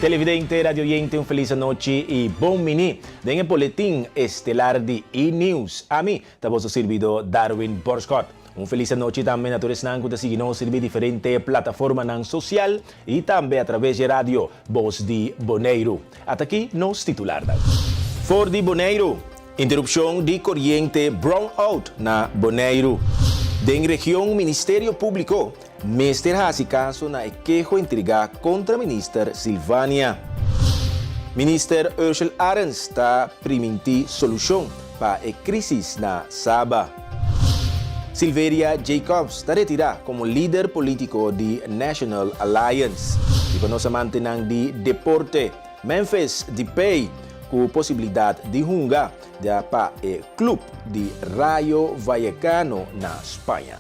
Televidente, radioyente un felis anochi y bon mini den e boletin estelar di E-News. Ami ta boso sirbido Darwin Borschot. Un felis anochi tambe na tur esnan cu ta sigui nos riba e diferente plataformanan social y tambe a traves dje radio Bos di Boneiru. Ataki nos titularnan. For di Boneiru, Interupshon di koriente brownout na Boneiru. Den region Ministerio Públiko mester hasi kaso na e keho entregá kontra Minister Silvania. Minister Urshel Arends ta primintí solushon pa e krísis na Saba. Silveria Jacobs ta retirá komo lider polítiko di National Alliance. I pa nos amantenan di deporte, Memphis Depay ku posibilidat di hunga ya pa e klup di Rayo Vallecano na Spaña.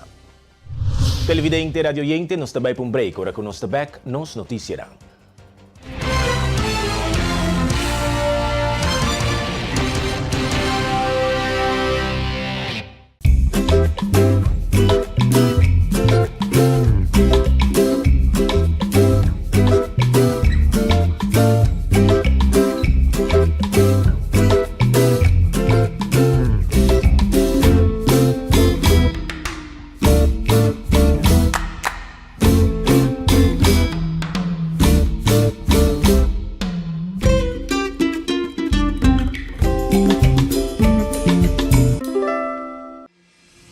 Televidente, radioyente, nos ta bai pa un break. Ora ku nos ta bek, nos notisianan.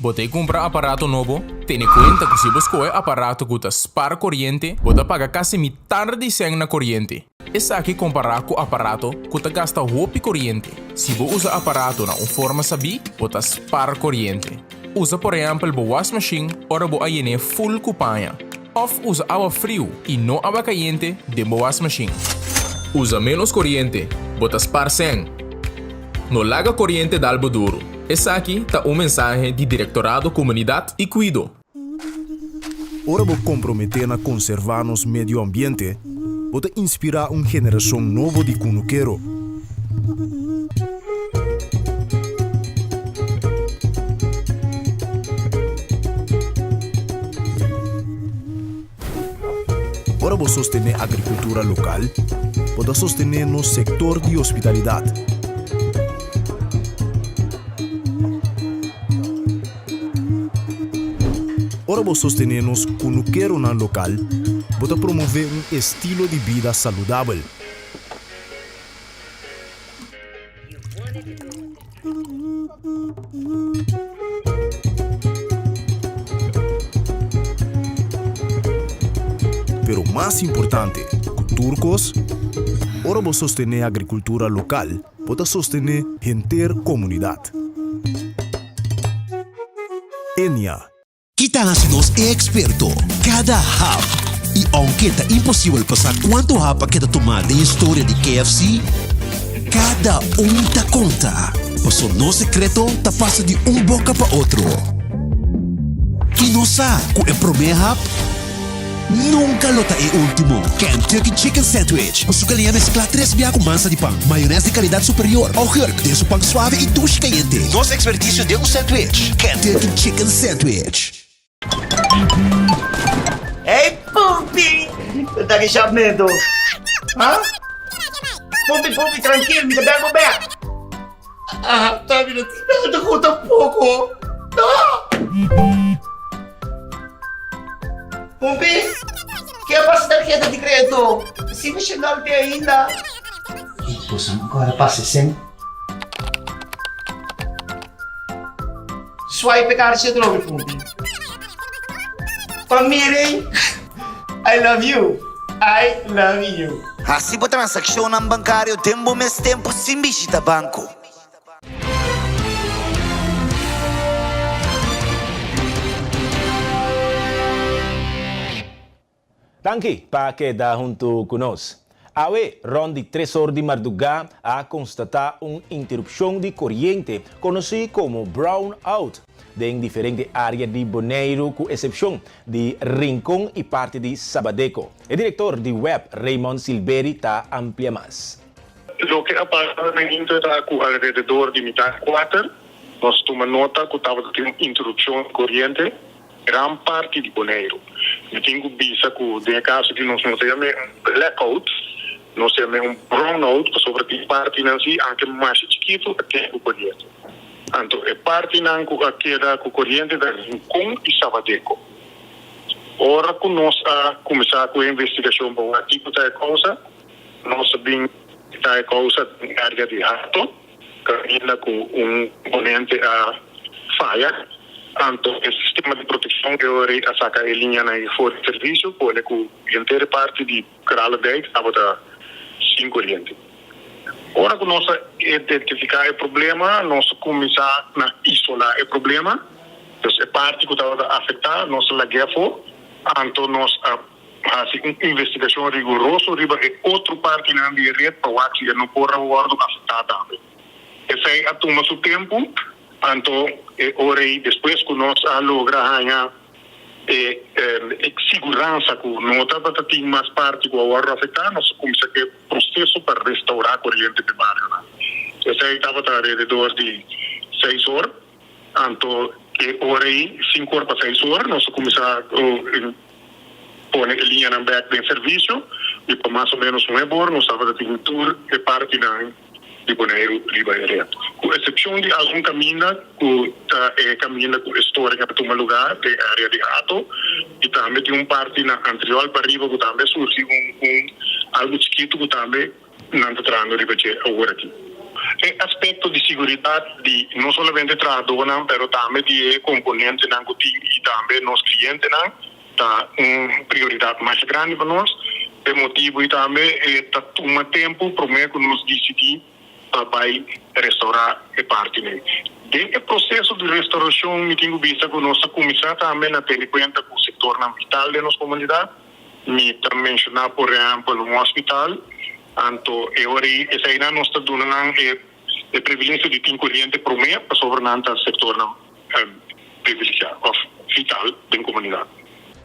Bo ta e kumpra aparato nobo? Tene kuenta ku si bo skohe aparato ku ta spar koriente, bo ta paga kasi mitar di sèn na koriente. Esaki kompará ku aparato ku ta gasta hopi koriente. Si bo usa aparato na un forma sabí, bo ta spar koriente. Usa por ehèmpel bo wasmashin ora bo a yen'é ful ku paña. Òf usa awa friu i no awa kayente den bo wasmashin. Usa ménos koriente, bo ta spar sèn. No laga koriente dal bo duru. Esaki ta un mensahe di Direktorado Komunidat i Kuido. Ora bo komprometé na konservá nos medio ambiente, bo ta inspirá un generashon nobo di kunukero. Ora bo sostené agrikultura lokal, bo ta sostené nos sektor di hospitalidat. Ora bo sostené nos kunukeronan lokal, bo ta promové un estilo di bida saludabel. Pero mas importante ku tur kos, ora bo sostené agrikultura lokal, bo ta sostené henter komunidat. Enia. Ki ta hasi nos e eksperto? Kada hap! I ounke ta imposibel pa sa kuantu hap a keda tumá den historia di KFC, kada un ta konta, paso nos sekreto ta pasa di un boka pa otro. I nos sa ku e promé hap Nunca lo ta e ultimo. Kentucky Chicken Sandwich, cu su galiña mezcla tres bia cu mansa di pan, mayones di calidad superior, augurk den su pan suave y dushi cayente. Nos experticio den un sandwich. Kentucky Chicken Sandwich. Hey Pumpi! Con ta ki shapmento? Ha? Pumpi, Pumpi, trankil, mi ta bel bo bek. Ah, ta mi no tin nada ku tampoco. Ah! Pumpi, ke a pasa tarjeta di crédito? Si mi shendal te ainda. Boso ancora pasa sen? Swipe e karchi atrobe, Pumpi. Pa miren, I love you, I love you. Hasi bo transakshonnan bankario den bo mes tempu sin bishita banko. Danki pa keda huntu ku nos. Awe, rònt di tres or di mardugá a konstatá un interupshon di koriente konosí komo brown out den diferente área di Boneiru ku esepshon di Rincon i parti di Sabadeco. E direktor di web Raymond Silberi ta amplia mas. Loke a pasa na Inter ta ku alrededor di mitar kuater nos tuma nota ku tabata tin un interupshon di koriente gran parti di Boneiru. Mi tin ku bisa ku den e kaso aki nos no ta yam'é un blackout. Nos yam'é un brownout pasobra tin partinan si, anke masha chikitu, a keda ku koriente. Anto e partinan ku a keda ku koriente ta Rincon i Sabadeco. Ora ku nos a kuminsá ku e investigashon pa wak kiko ta e kousa, nos a bin ta e kousa den área di Hato, kaminda ku un komponente a faya. Anto e sistema di protekshon e ora ei a saka e liñanan ei for di servisio, pone ku henter e parti di Kralendijk tabata sin koriente. Ora ku nos a identifiká e problema, nos a kuminsá na isolá e problema. Dus e parti ku tabata afektá, nos a lag'é afó. Anto nos a hasi un investigashon riguroso riba e otro partinan di e ret pa wak si e no por a wòrdu afektá tambe. Esei a tuma su tempu, anto e ora ei despues ku nos a logra haña E siguransa ku no tabata tin mas parti ku a wòrdu afektá, nos a kuminsá ku e proseso pa restourá koriente p'e barionan. Esei tabata alrededor di seis or, anto e ora ei, sinku or pa seis or, nos a kuminsá pone e liñanan bèk den servisio i pa mas o ménos nuebe or nos tabata tin tur e partinan. di Boneiru riba e ret. Ku eksepshon di algun kaminda ku ta e kaminda ku e storing a tuma lugá den área di Hato i tambe tin un parti na Antriol pariba ku tambe a surgi un un algu chikitu ku tambe nan ta trahando riba dje awor aki. E aspekto di siguridat di no solamente trahadónan pero tambe di e komponentenan ku tin i tambe nos klientenan Ta un prioridat masha grandi pa nos. P'e motibu ei tambe e ta tuma tempu promé ku nos disidí pa bai restourá e partinan. Den e proseso di restourashon mi tin ku bisa ku nos ta kuminsá tambe na tene kuenta ku sektornan vital den nos komunidat. Mi ta menshoná por ehèmpel un hospital, anto e ora ei eseinan nos ta duna nan e privilegio di tin koriente promé pasobra nan ta sektornan. privilegiá òf vital den komunidat.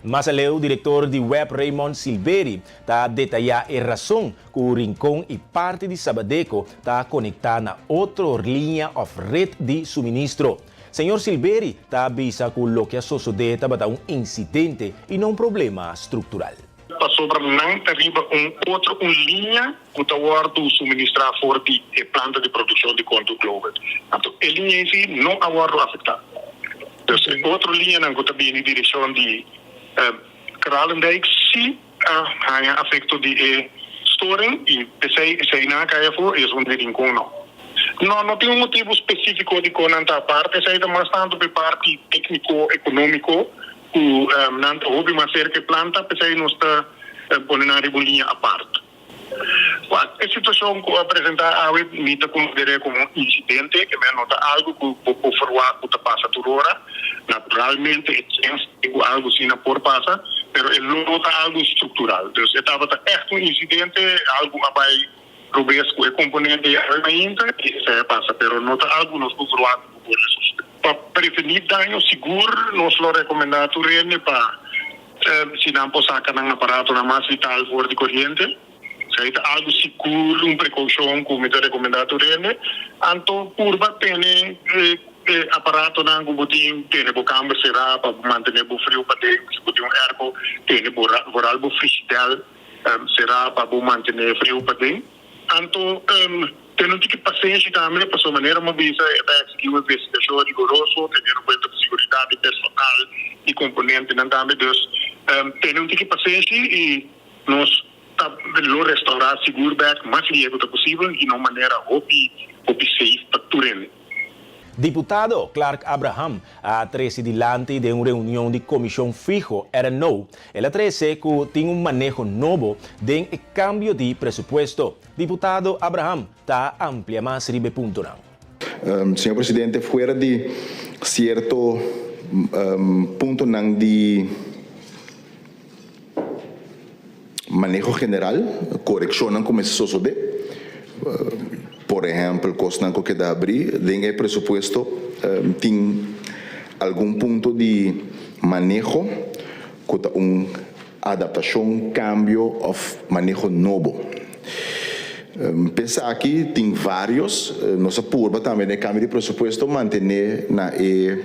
Mas aleu, direktor di web Raymond Silveri ta detayá e rason ku Rincon i parti di Sabadeco ta konektá na otro liña òf ret di suministro. Señor Silveri ta bisa ku loke a sosodé tabata un insidente i no un problema struktural. Pasobra nan ta riba un otro un liña ku ta wòrdu suministrá for di e planta di produkshon di Contour Global. Anto e liña ei si no a wòrdu afektá. Dus e otro liñanan ku ta bini direkshon di Kralendijk si a haña afekto di e storing i p'esei eseinan a kai afó i esun di Rincon no. No, no tin un motibu spesífiko dikon nan ta apart. Esei ta mas tantu p'e parti tékniko, ekonómiko ku nan ta hopi mas serka e planta, p'esei nos ta pone nan riba un liña apart. Wak, e situashon ku a presentá awe mi ta konsider'é komo un insidente, ke men no ta algu ku bo por ferwagt ku ta pasa tur ora. Naturalmente e chèns di ku algu asina por pasa, pero e lo no ta algu struktural. Dus e tabata ègt un insidente, algu a bai robes ku e komponente awe mainta i esei a pasa, pero no ta algu nos por ferwagt ku por sosodé. Pa prevení daño sigur nos lo rekomendá tur hende pa Si nan por saca nan aparatonan mas vital for di coriente, esey ta algo sigur, un precaucion cu mi ta recomenda tur hende. Anto purba tene e aparatonan cu bo tin, tene bo camber cera pa mantene bo friu paden, si bo tin un airco, tene vooral bo frigidel cera pa bo mantene friu paden. Anto tene un tiki pasenshi tambe, pasobra manera mi a bisa e ta exigí un investigashon rigoroso, teniendo kuenta ku siguridat di personal i komponentenan tambe. Dus tene un tiki pasenshi i nos ta lo restourá sigur bèk mas lihe ku ta posibel i na un manera hopi hopi safe pa tur hende. Diputado Clark Abraham a trece dilanti den un reunion di Comision Fiho, RNO. El a trece cu tin un maneho nobo den e cambio di presupuesto. Diputado Abraham ta amplia mas riba e puntonan. Señor Presidente, fuera di cierto puntonan di Maneho general, korekshonnan ku mester sosodé, por ehèmpel kosnan ku keda abrí den e presupuesto tin algun punto di maneho ku ta un adaptashon, kambio òf maneho nobo. P'esaki tin vários, nos a purba tambe den e kambio di presupuesto mantené na e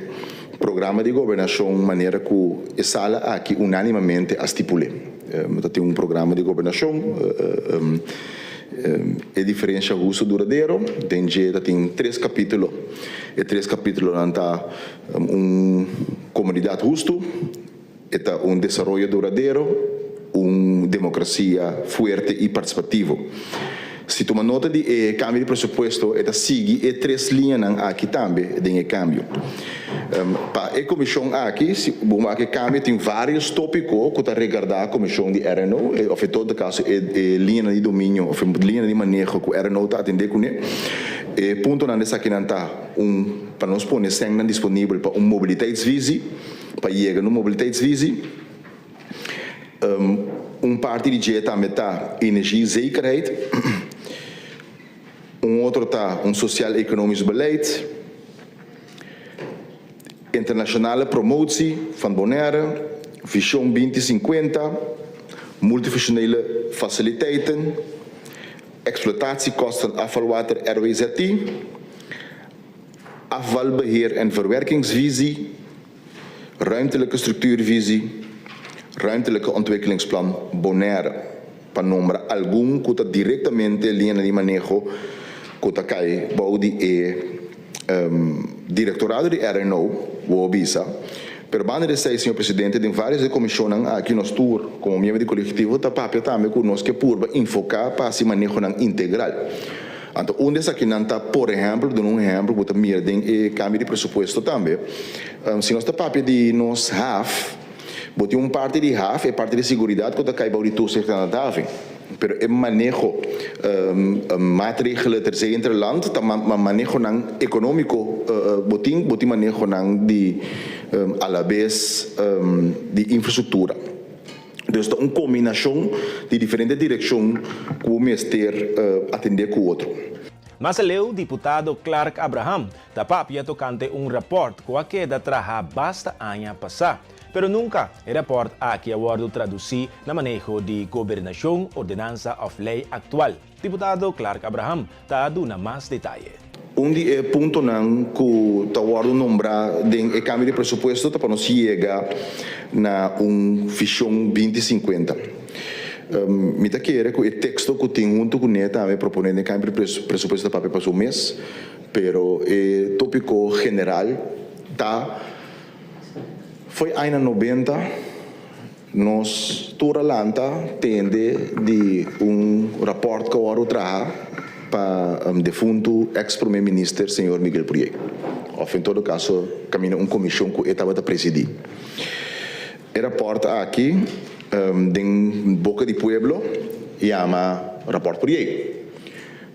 programa di gobernashon manera ku e sala aki unánimamente a stipul'é. Ta tin un programa di gobernashon. E diferensha hustu duradero den dje ta tin tres kapítulo. E tres kapítulonan ta un komunidat hustu, e ta un desaroyo duradero, un demokrasia fuerte i partisipativo. Si tuma nota di e kambio di presupuesto e ta sigui e tres liñanan aki tambe den e kambio. Pa e komishon aki, si bo wak e kambio tin vários tópiko ku ta regardá komishon di RNO, òf en todo kaso e liñanan di dominio òf e liñanan di maneho ku RNO ta atendé kuné. E puntonan di esakinan ta, un, pa nos pone sènnan disponibel pa un mobiliteitsvisie, pa yega na un mobiliteitsvisie. Un parti di dje tambe ta energiezekerheid. Un otro ta un sociaal-economisch beleid, internationale promotie van Bonaire, Vision 2050, multifunctionele faciliteiten, exploitatiekosten afvalwater RWZI, afvalbeheer en verwerkingsvisie, Ruimtelijke Structuurvisie, Ruimtelijke Ontwikkelingsplan Bonaire, pa nombra algun ku ta direktamente liñanan di maneho ku ta kai bou di e direktorado di RNO, wou a bisa. Pero banda di esei, señor presidente, den varios di e komishonnan aki nos tur komo miembro di kolektivo ta papia tambe ku nos ke purba infoká pa hasi manehonan integral. Anto un di esakinan ta, por ehèmpel, duna un ehèmpel ku bo ta mira den e kambio di presupuesto tambe, si nos ta papia di nos haf, bo tin un parti di haf, e parti di siguridat ku ta kai bou di toezicht aan het haven. Pero e maneho, maatregelen ter zee en ter land, ta manehonan ekonómiko bo tin, bo tin manehonan di alabes di infrastruktura. Dus ta un kombinashon di diferente direkshon ku bo mester atendé ku otro. Mas aleu, diputado Clark Abraham ta papia tokante un rapòrt ku a keda traha basta aña pasá. Pero nunka e rapòrt aki a wòrdu tradusí na maneho di gobernashon, ordenansa òf lei aktual. Diputado Clark Abraham ta duna mas detaye. Un di e puntonan ku ta wòrdu nombrá den e kambio di presupuesto ta pa nos yega na un vishon 2050. Mi ta kere ku e teksto ku tin huntu kuné tambe proponé den e kambio di presupuesto ta papia pa su mes, pero e tópiko general ta fo'i añanan 90. Nos tur a lanta tende di un rapòrt ku a wòrdu traha pa defuntu eks prome minister señor Miguel Pourier, òf en todo kaso kaminda un komishon ku e tabata presidí. E rapòrt aki den boka di pueblo yama Rapòrt Pourier.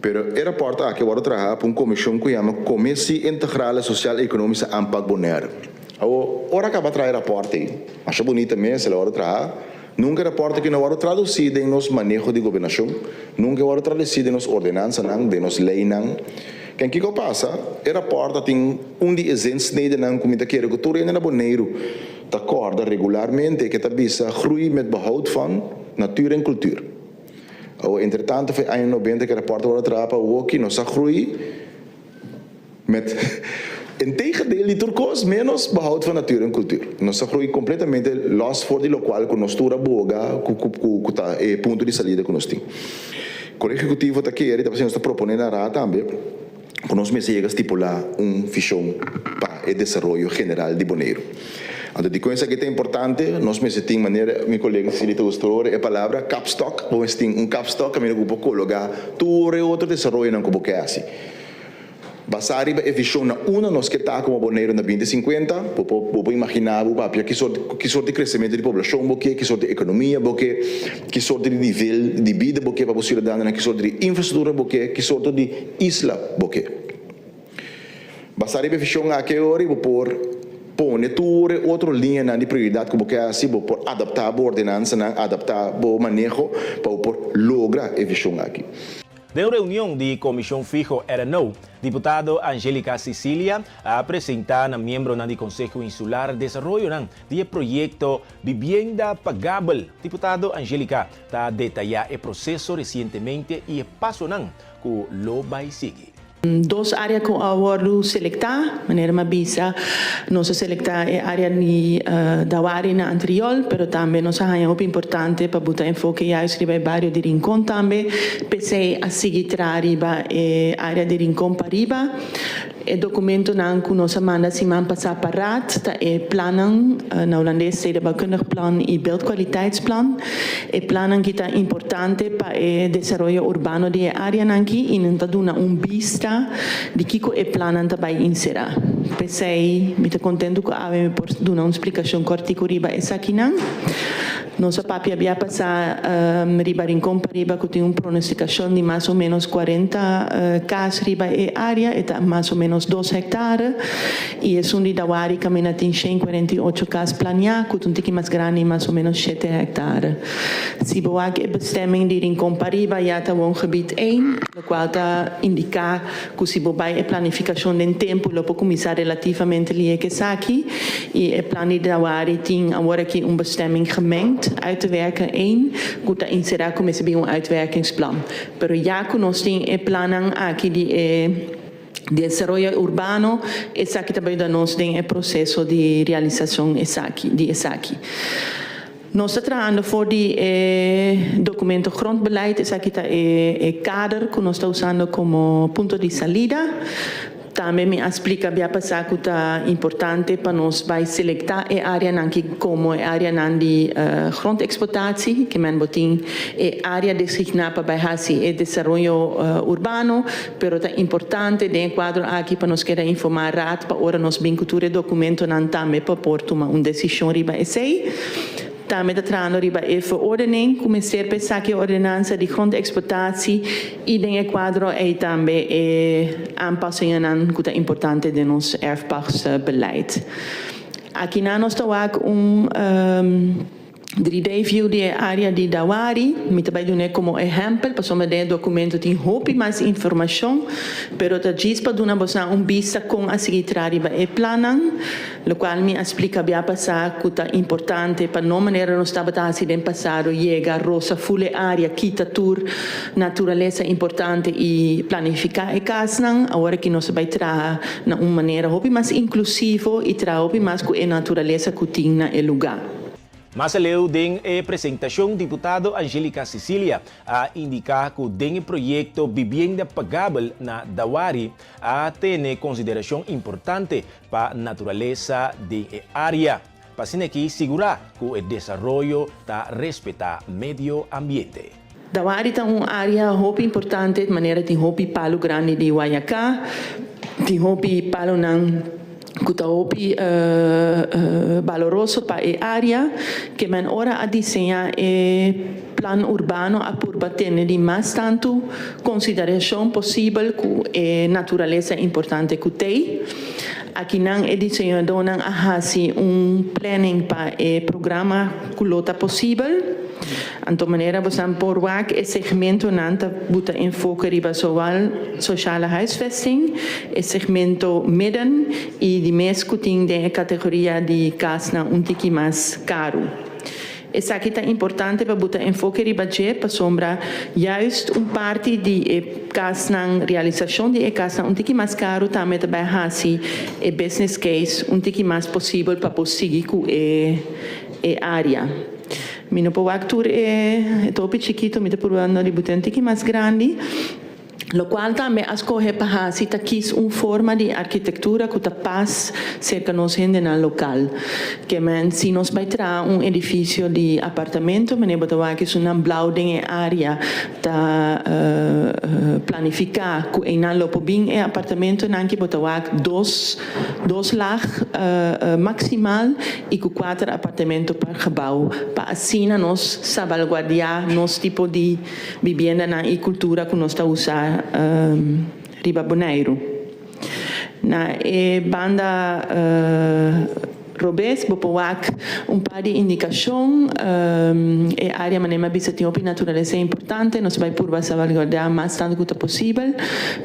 Pero e rapòrt aki a wòrdu traha pa un komishon ku yama Commissie Integrale Sociaal-Economische Aanpak Bonaire. Awor, ora kaba traha e rapòrt ei, masha bunita mes el a wòrdu traha, nunka e rapòrt aki no a wòrdu tradusí den nos maneho di gobernashon, nunka e wòrdu tradusí den nos ordenansanan, den nos leinan. Ken kiko a pasa? E rapòrt a tin un di e zinsnedenan ku mi ta kere ku tur hende na Boneiru ta kòrda regularmente, ke ta bisa, Groei met behoud van natuur en cultuur. Awor, entretanto, for e aña nobenta ku e rapòrt a wòrdu traha pa awoki, nos a groei met integendeel di tur kos ménos behoud van natuur en cultuur. Nos a groei kompletamente lòs for di lokual ku nos tur a boga ku ku ta e punto di salida ku nos tin. Kolegio Ehekutivo ta kere, ta pasobra nos ta proponé na Raad tambe, ku nos mester yega stipulá un vishon pa e desaroyo general di Boneiru. Anto dikon esaki ta importante? Nos mester tin, manera mi kolega Cecilia ta usa tur ora e palabra, kapstok. Bo mester tin un kapstok kaminda ku bo por kologá tur e otro desaroyonan ku bo ke hasi. Basá riba e vishon na unda nos ke ta komo Boneiru na 2050, bo por bo por imaginá bo papia ki sort ki sort di kresementu di poblashon bo ke, ki sort di ekonomia bo ke, ki sorto di nivel di bida bo ke pa bo siudadanonan, ki sorto di infrastruktura bo ke, ki sorto di isla bo ke. Basá riba e vishon aki e ora bo por pone tur e otro liñanan di prioridat ku bo ke hasi, bo por adaptá bo ordenansanan, adaptá bo maneho pa bo por logra e vishon aki. Den un reunion di Komishon Fiho RNO, diputado Anjelica Cicilia a presentá na miembronan di Konseho Insular desaroyonan di e proyekto Bibienda Pagabel. Diputado Anjelica ta detayá e proseso resientemente i e pasonan ku lo bai sigui. Dos área ku a wòrdu selektá, manera mi a bisa, nos a selektá e área di Dawari na Antriol, pero tambe nos a haña hopi importante pa buta enfoke juist riba e bario di Rincon tambe. P'esei a sigui traha riba e área di Rincon pariba. E dokumentonan ku nos a manda siman pasá pa Raad ta e plannan, na hulandes stedenbouwkundig plan i beeldkwaliteitsplan. E plannan ki ta importante pa e desaroyo urbano di e áreanan aki i nan ta duna un bista di kiko e plannan ta bai inserá. P'esei mi ta kontentu ku awe mi por duna un splikashon kòrtiku riba esakinan. Nos a papia bia pasá riba Rincon Pariba ku tin un pronostikashon di mas o ménos kuarenta kas riba e área, e ta mas o ménos dos hèktare, i esun di Dawari kaminda tin 148 kas planiá ku ta un tiki mas grandi, mas o ménos shete hèktare. Si bo wak e bestemming di Rincon Pariba ya ta woongebied één, lokual ta indiká ku si bo bai e planifikashon den tempu lo por kuminsá relativamente lihe ku esaki i e plan di Dawari tin awor aki un bestemming gemengd uit te werken een ku ta inserá ku mester bin un uitwerkingsplan. Pero ya ku nos tin e plannan aki di e desaroyo urbano esaki ta bai yuda nos den e proseso di realisashon esaki di esaki. Nos ta trahando for di e documento Grondbeleid, esaki ta e kader ku nos ta usando komo punto di salida. Tambe mi a splika bia pasá ku ta importante pa nos bai selektá e áreanan ki komo e áreanan di grondexplotatie, ke men bo tin e área designá pa bai hasi e desaroyo urbano, pero ta importante den e kuadro aki pa nos keda informá Raad pa ora nos bin ku tur e dokumentonan tambe pa por tuma un desishon riba esei. Tambe ta trahando riba e verordening ku mester pa esaki e ordenansa di grondexplotatie i den e kuadro ei tambe e aanpassingen ku ta importante den nos erfpachtsbeleid. Akinan nos ta wak un. 3D view di e área di Dawari. Mi ta bai dun'é komo ehèmpel pasobra den e dokumento tin hopi mas informashon, pero ta djis pa duna bosnan un bista kon a sigui traha riba e plannan, lokual mi a splika bia pasá ku ta importante pa no manera nos tabata hasi den pasado yega rosa ful e área, kita tur naturalesa importante i planifiká e kasnan. Awor aki nos ta bai traha na un manera hopi mas inklusivo i traha hopi mas ku e naturalesa ku tin na e lugá. Mas aleu den e presentashon diputado Anjelica Cecilia a indiká ku den e proyekto Bibienda Pagabel na Dawari a tene konsiderashon importante pa naturalesa den e área, pa asina aki sigurá ku e desaroyo ta respetá medio ambiente. Dawari ta un área hopi importante manera tin hopi palu grandi di Guayaká, tin hopi palunan ku ta hopi baloroso pa e área. Ke men ora a diseñá e plan urbano a purba tene di mas tantu konsiderashon posibel ku e naturalesa importante ku t'ei. Akinan e diseñadónan a hasi un planning pa e programa ku lo ta posibel. Anto manera bosan por wak e segmentonan ta buta enfoke riba zowel sociale huisvesting, e segmento midden y di mes cu tin den e categoria di casnan un tiki mas caru. Esaki ta importante pa buta enfoke riba dje pasobra juist un parti di e casnan, realisacion di e casnan un tiki mas caru tambe ta bay haci e business case un tiki mas posibel pa por sigui cu e e area. Mi no por wak tur e topi chikito, mi ta purba di bute un tiki mas grandi. Lokual tambe a skohe pa hasi ta kis un forma di arkitektura ku ta pas serka nos hendenan lokal. Ke men si nos bai traha un edifisio di apartamento, manera bo ta wak esunnan blau den e área ta planifiká ku einan lo por bin e apartamentonan ki bo ta wak dos dos lag maksimal i ku kuater apartamento per gebou pa asina nos sabalguardiá nos tipo di bibiendanan i kultura ku nos ta usa riba Boneiru. Na e banda. Robes, bo por wak un par di indikashon. E área manera mi a bisa tin hopi naturalesa importante. Nos bai purba salvaguardá mas tantu ku ta posibel,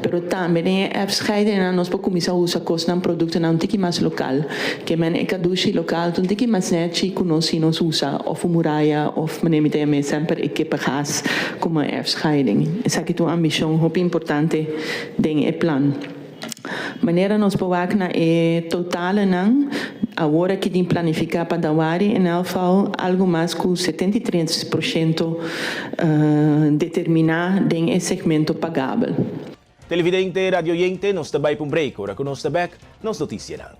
pero tambe den e erfscheidingnan nos por kuminsá usa kosnan, produktonan un tiki mas lokal. Ke men e kadushi lokal ta un tiki mas nèchi ku nos si nos usa òf un muraya òf manera mi ta yam'é semper e kippengaas komo erfscheiding. Esaki ta un ambishon hopi importante den e plan. Manera nos por wak na e totalenan, awor aki tin planifiká pa Dawari en elk geval algu mas ku 73 porshento determiná den e segmento pagabel. Televidente, radioyente, nos ta bai pa un break. Ora ku nos ta bek, nos notisianan.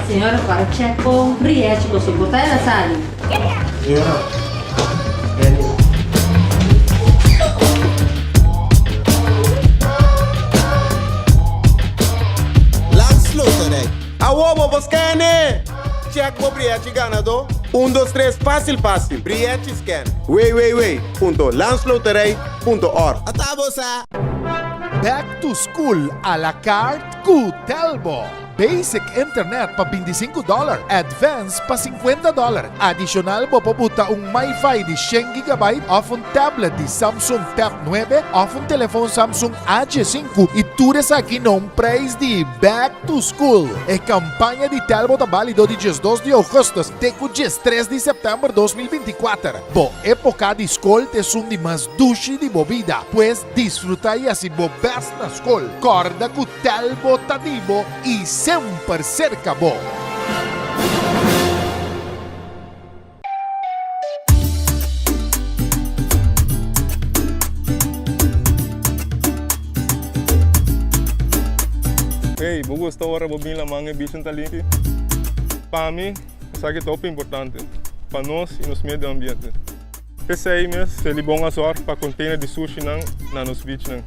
Señora para check bo rièchi bo soporta el a sali. Señora, Benny. Landsloterij. Awo bo por scan e! Check bo brièchi ganadó. Un dos tres fásil fásil. Brièchi scan. Www punto landsloterij punto org. Ata bo sa! Back to school a la carte cu Telbo! Basic internet pa bintisinku dòler, Advance pa sinkuenta dòler. Adishonal bo por buta un MiFi di shen gigabyte òf un tablet di Samsung Tab nuebe òf un telefon Samsung A diesinku i tur esaki na un prijs di Back to School. E kampaña di Telbo ta bálido di diesdos di ougùstùs te ku diestres di sèptèmber 2024. Bo époka di skol ta esun di mas dushi di bo bida, pues disfrutá i hasi bo bèst na skol. Kòrda ku Telbo ta di bo i semper serka bo. Hey, bo gusta ora bo bin laman e bichin ta limpi? Pa mi, esaki ta hopi importante pa nos y nos medio ambiente. P'esei mes Selibon a zòrg pa container di sushinan na nos beachnan.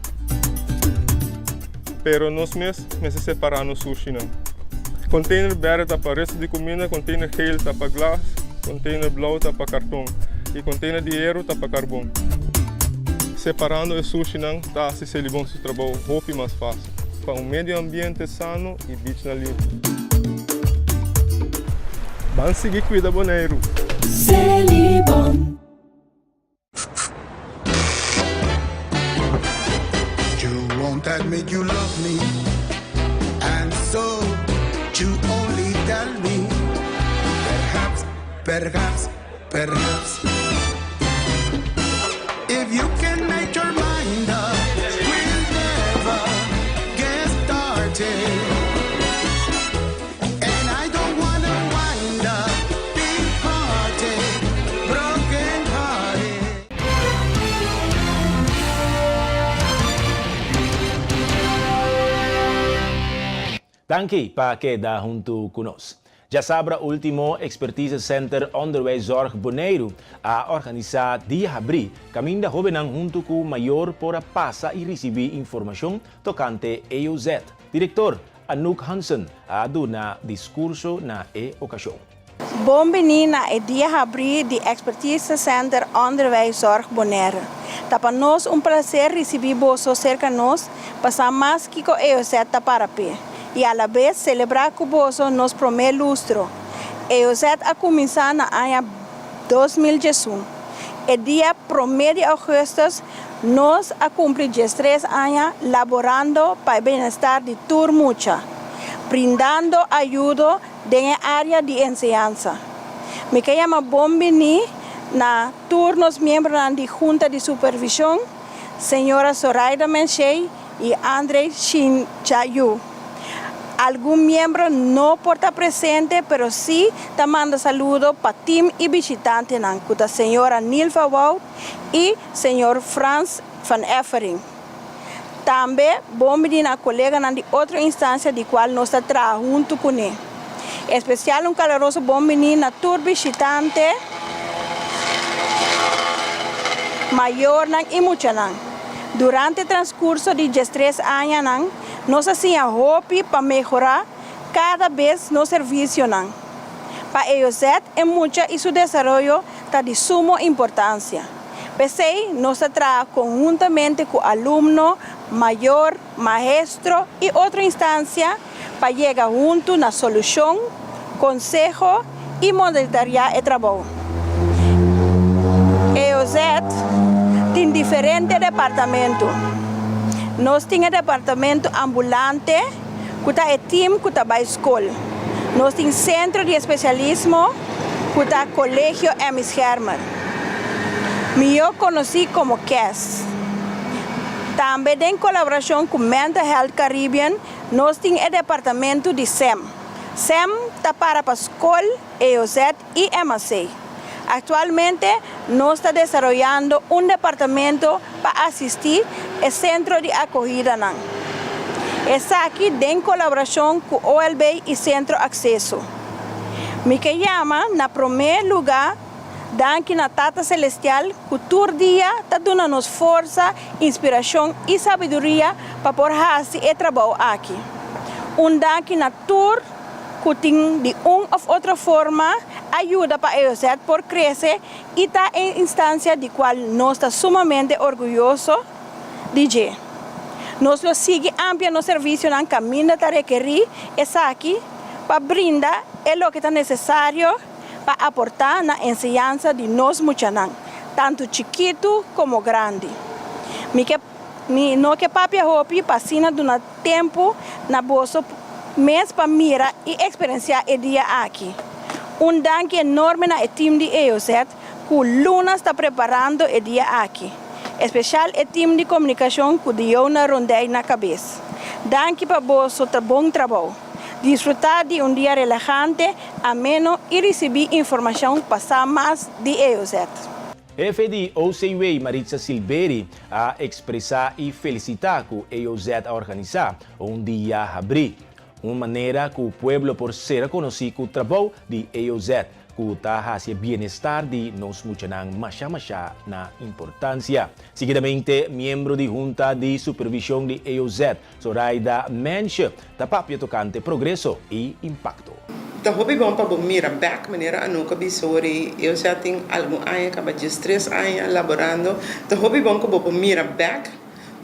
Pero nos mes mester separá nos sushinan. Container berde ta pa resto di cuminda, container geel ta pa glas, container blou ta pa carton y container di heru ta pa carbon. Separando e sushinan ta haci Selibon su trabou hopi mas fácil pa un medio ambiente sano y beachnan limpi. Ban sigui cuida Boneiru! Selibon. You won't admit you love me And so you only tell me Perhaps, perhaps, perhaps If you can make your mind up We'll never get started And I don't wanna wind up Big hearted, broken hearted Danki pa keda huntu ku nos. Djasabra ultimo Expertise Center Onderwijszorg Boneiru a organisá Dia Habrí kaminda hóbennan huntu ku mayor por a pasa i risibí informashon tokante EOZ. Direktor Anouk Hansen a duna diskurso na e okashon. Bon bini na e Dia Habrí di Expertise Center Onderwijszorg Bonaire. Ta pa nos un placer ricibi boso cerca nos pa sa mas kico EOZ ta para p'e y alabes celebra cu boso nos prome lustro. EOZ a cuminsa na aña 2011. E dia prome di augustus nos a cumpli diestres aña laborando pa e bienestar di tur mucha, brindando ayudo Den e área di enseñansa. Mi ke yama bon biní na tur nos miembronan di Junta di Supervishon, señora Zoraida Menshey i Andrey Shinchayu. Algun miembro no por ta presente pero sí ta manda saludo pa tim i bishitantenan ku ta señora Nilva Wout i señor Frans van Effering. Tambe bon bini na koleganan di otro instansia di kual nos ta traha huntu kuné. Espesial un kaloroso bon bini na tur bishitante, mayornan i muchanan. Durante transkurso di diestres añanan nos a siña hopi pa mehorá kada bes nos servisionan. Pa EOZ e mucha i su desaroyo ta di sumo importansia. P'esei nos ta traha konhuntamente ku alumno, mayor, maestro i otro instansia pa yega huntu na solushon, konseho i monitoreá e trabou. EOZ tin diferente departamentu. Nos tin e departamentu ambulante ku ta e tim ku ta bai skol. Nos tin sentro di espesialismo ku ta Kolegio Emmy Schermer, mihó konosí komo kes. Tambe den kolaborashon ku Mental Health Caribbean nos tin e departamentu di sem. Sem ta para pa skol, EOZ i MAC. Aktualmente nos ta desaroyando un departamento pa asistí e sentro di akohidanan. Esaki den kolaborashon ku OLB i Sentro Akseso. Mi ke yama na promé lugá danki na Tata Selestial ku tur dia ta duna nos forsa, inspirashon i sabiduria pa por hasi e trabou aki. Un danki na tur ku tin di un òf otro forma a yuda pa EOZ por krese i ta e instansia di kual nos ta sumamente orguyoso di dje. Nos lo sigui amplia nos servisionan kaminda ta rekerí esaki pa brinda e loke ta nesesario pa aportá na enseñansa di nos muchanan, tantu chikitu komo grandi. Mi ke Mi no ke papia hopi pa asina duna tempu na boso mes pa mira i eksperensiá e dia aki. Un danki enorme na e tim di EOZ ku lunas ta preparando e dia aki, espesial e tim di komunikashon ku Diona Rondey na kabes. Danki pa boso ta bon trabou. Disfrutá di un dia relahante, ameno i risibí informashon pa sa mas di EOZ. Hefe di OCW Maritza Silberi a ekspresá i felisitá ku EOZ a organisá un dia habrí, un manera ku pueblo por sera konosí ku trabou di EOZ ku ta hasi e bienestar di nos muchanan masha masha na importansia. Seguidamente miembro di Hunta di Supervishon di EOZ, Zoraida Mensche, ta papia tokante progreso i impakto. Ta hopi bon pa bo mira bek manera Anouk a bisa ora eu ya tin algun aña kaba diestres aña laborando. Ta hopi bon ku bo por mira bek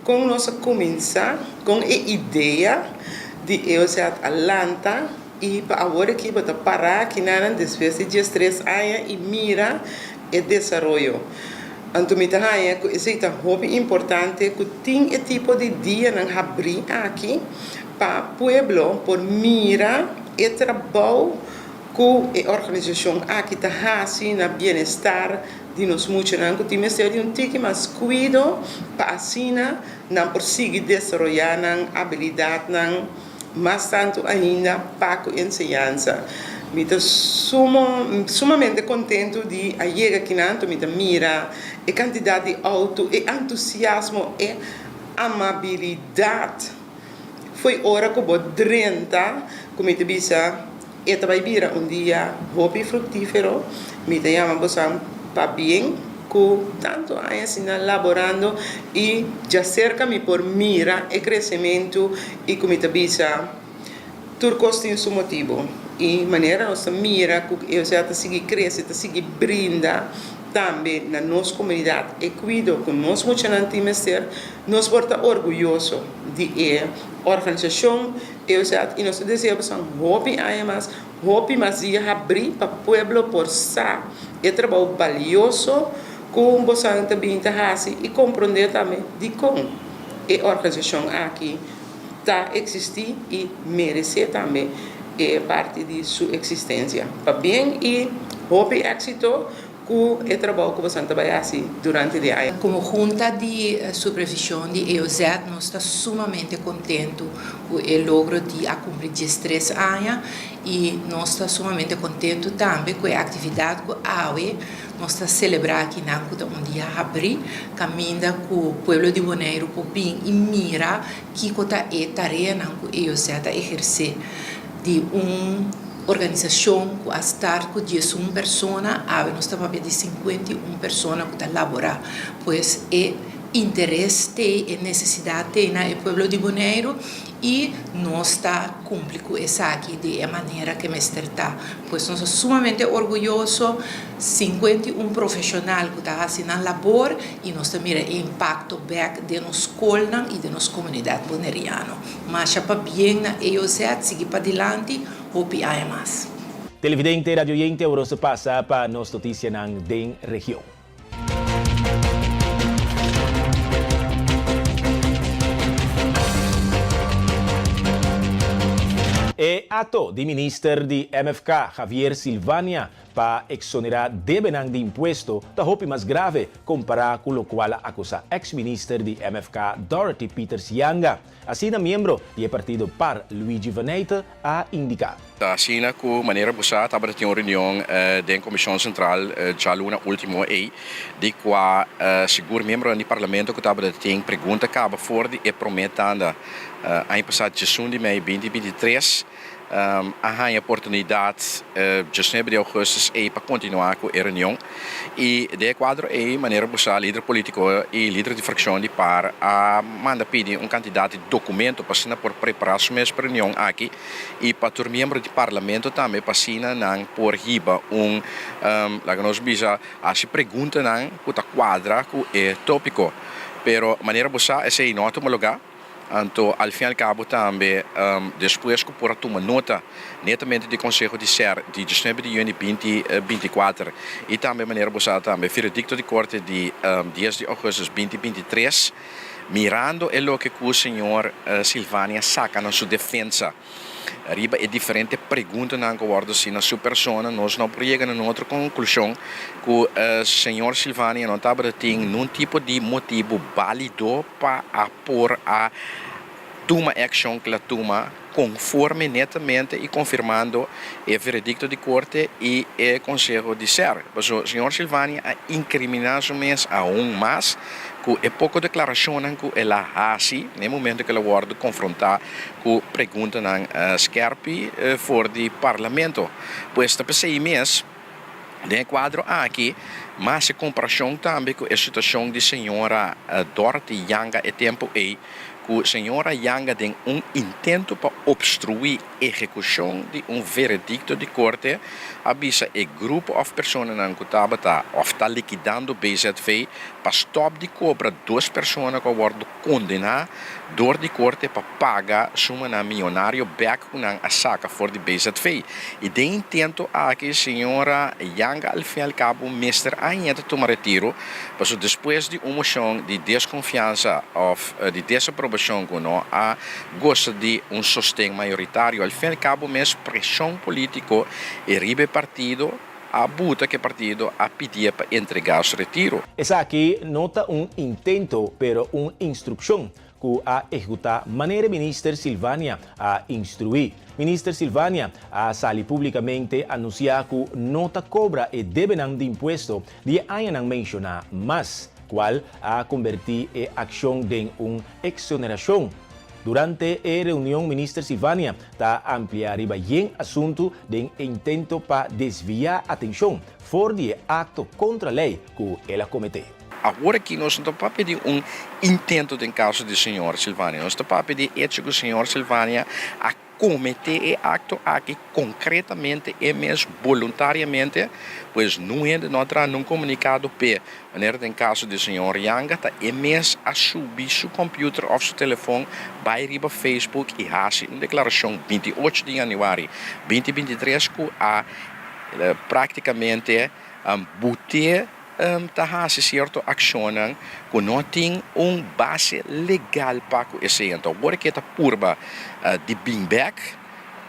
kon nos a kuminsá, kon e idea di EOZ a lanta i pa awor aki bo ta pará kinanan despues di diestres aña i mira e desaroyo. Anto mi ta haña ku esei ta hopi importante ku tin e tipo di dianan habrí aki pa pueblo por mira e trabou ku e organisashon aki ta hasi na bienestar di nos muchanan ku tin mester di un tiki mas kuido pa asina nan por sigui desaroyá nan abilidatnan. Mas tantu ainda pa ku enseñansa. Mi ta sumo sumamente kontentu di a yega akinan, mi ta mira e kantidat di outo, e entusiasmo, e amabilidat. Fo'i ora ku bo drenta ku mi ta bisa e ta bai bira un dia hopi fruktífero. Mi ta yama bosan pabien ku tantu aña asina laborando i djaserka mi por mira e kresementu I ku mi ta bisa, tur kos tin su motibu. I manera nos ta mira ku EOZ ta sigui krese, ta sigui brinda tambe na nos komunidat e kuido ku nos muchanan tin mester, nos por ta orguyoso di e organisashon EOZ i nos ta desea boso hopi aña mas, hopi mas dia habrí pa pueblo por sa e trabou balioso ku boso ta bin ta hasi i komprondé tambe dikon e organisashon aki ta eksistí i meresé tambe e parti di su eksistensia. Pabien i hopi éksito ku e trabou ku boso ta bai hasi durante di aña. Komo Hunta di Supervishon di EOZ nos ta sumamente kontentu ku e logro di a kumpli diestres aña i nos ta sumamente kontentu tambe ku e aktividat ku awe Nos ta selebrá akinan ku ta un dia habrí, kaminda ku pueblo di Boneiru por bin i mira kiko ta e tareanan ku EOZ ta ehersé. Di un organisashon ku a start ku diesun persona, awe nos ta papia di sinkuenta i un persona ku ta laborá. Pues e. interes t'ei, e nesesidat t'ei na e pueblo di Boneiru i nos ta kumpli ku esaki di e manera ke mester ta. Pues nos ta sumamente orguyoso, 51 profeshonal ku ta hasi nan labor i nos ta mira e impakto bèk den nos skolnan i den nos komunidat boneriano. Masha pabien na EOZ, sigui padilanti, hopi aña mas. Televidente, radioyente, awor nos ta pasa pa nos noticianan den region. E acto di minister di MFK, Javier Silvania, pa exonera debenan di impuesto ta hopi mas grave compara cu locual a acusa ex-minister di MFK, Dorothy Pieters Janga. Asina miembro di e partido par Luigi Vaneyte a indiká. Ta asina ku manera bo sa tabata tin un reunion den Komishon Sentral djaluna ultimo ei di kua sigur miembronan di Parlamento ku tabata tin pregunta kaba for di e promé tanda aña pasá djesun di mei binti 23. A haña oportunidat djesnuebe di ougùstus ei pa kontinuá ku e reunion i den e kuadro ei manera bo sa lider polítiko i lider di frakshon di par a manda pidi un kantidat di dokumento pa asina por prepará su mes pa e reunion aki i pa tur miembro di parlamento tambe pa asina nan por hiba un laga nos bisa hasi preguntanan ku ta kuadra ku e tópiko pero manera bo sa esei no a tuma lugá. Anto al fin al cabo tambe despues cu por a tuma nota netamente di conseho di ser di diesnuebe di juni binti 24 y tambe manera bo sa tambe veredicto di corte di dies di augustus binti 23 mirando e loke cu señor Silvania saca na su defensa Riba e diferente preguntanan ku a wòrdu hasi na su persona, nos no por yega na un otro konklushon ku señor Silvania no tabata tin nun tipo di motibu bálido pa a por a tuma e akshon ku el a tuma konforme netamente i konfirmando e veredikto di korte i e konseho di ser. Pasobra señor Silvania a inkriminá su mes aun mas ku e poko deklarashonnan ku el a hasi na e momento ku el a wòrdu konfrontá ku preguntanan skerpi for di Parlamento. Pues ta p'esei mes, den e kuadro aki, mas e komparashon tambe ku e situashon di señora Dorothy Janga e tempu ei, ku señora Janga den un intento pa opstruí ehekushon di un veredikto di korte a bisa e grupo òf personanan ku tabata òf ta likidando BZV pa stòp di kobra dos persona ku a wòrdu kondená dor di korte pa paga sumanan mionario bèk ku nan a saka for di BZV. I den intento aki señora Janga al fin al kabo mester aña ta tuma retiro pasobra despues di un moshon di deskonfiansa òf di desaprobashon ku no a gosa di un sosten mayoritario. Al fin al kabo mes preshon polítiko e riba e partido a buta ku e partido a pidié pa entregá su retiro. Esaki no ta un intento pero un instrukshon ku a ehekutá manera Minister Silvania a instruí. Minister Silvania a sali públikamente anunsiá ku no ta kobra e debenan di impuesto di e añanan menshoná mas, kual a kombertí e akshon den un Exoneracion. Durante e reunion Minister Silvania ta amplia riba yen asuntu den e intento pa desvia atencion for di e acto contra ley cu el a comete. Awor aki nos no ta papia di un intento den caso di señor Silvania, nos ta papia di e hecho cu señor Silvania a Kometé e akto aki konkretamente e mes boluntariamente, pues nun hende no a traha nun komunikado p'e. Manera den kaso di señor Yanga ta e mes a subi su kòmpiuter òf su telefon bai riba Facebook i hasi un deklarashon 28 di yanüari 2023 ku a praktikamente but'é ta hasi sierto akshonnan ku no tin un base legal pa ku esei. Anto awor ke ta purba di bin bek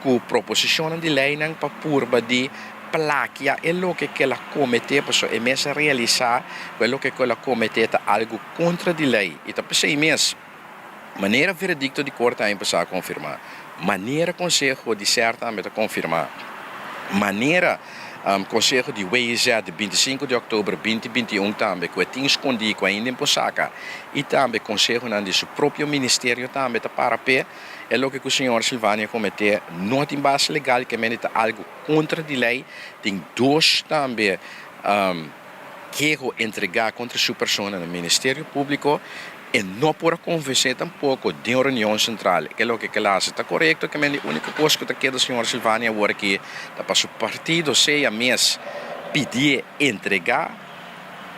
ku proposishonnan di leinan pa purba di plakia e loke ku el a kometé, pasobra e mes a realisá ku e loke ku el a kometé ta algu kontra di lei i ta p'esei mes. Manera veredikto di korte aña pasá a konfirmá, manera konseho di ser tambe ta konfirmá, manera konseho di WIZ di 25 di òktober 2021 tambe ku e tin skondí ku ainda por saka i tambe konsehonan di su propio ministerio tambe ta para p'e, e loke ku señor Silvania a kometé no tin base legal ke mende ta algu kontra di lei. Tin dos tambe. keho entregá kontra su persona na Ministerio Públiko, e no por a konvensé tampoko den un reunion sentral ke loke ke el a hasi ta korekto, ke men di úniko kos ku ta keda señor Silvania awor aki ta pa su partido sea mes pidié entregá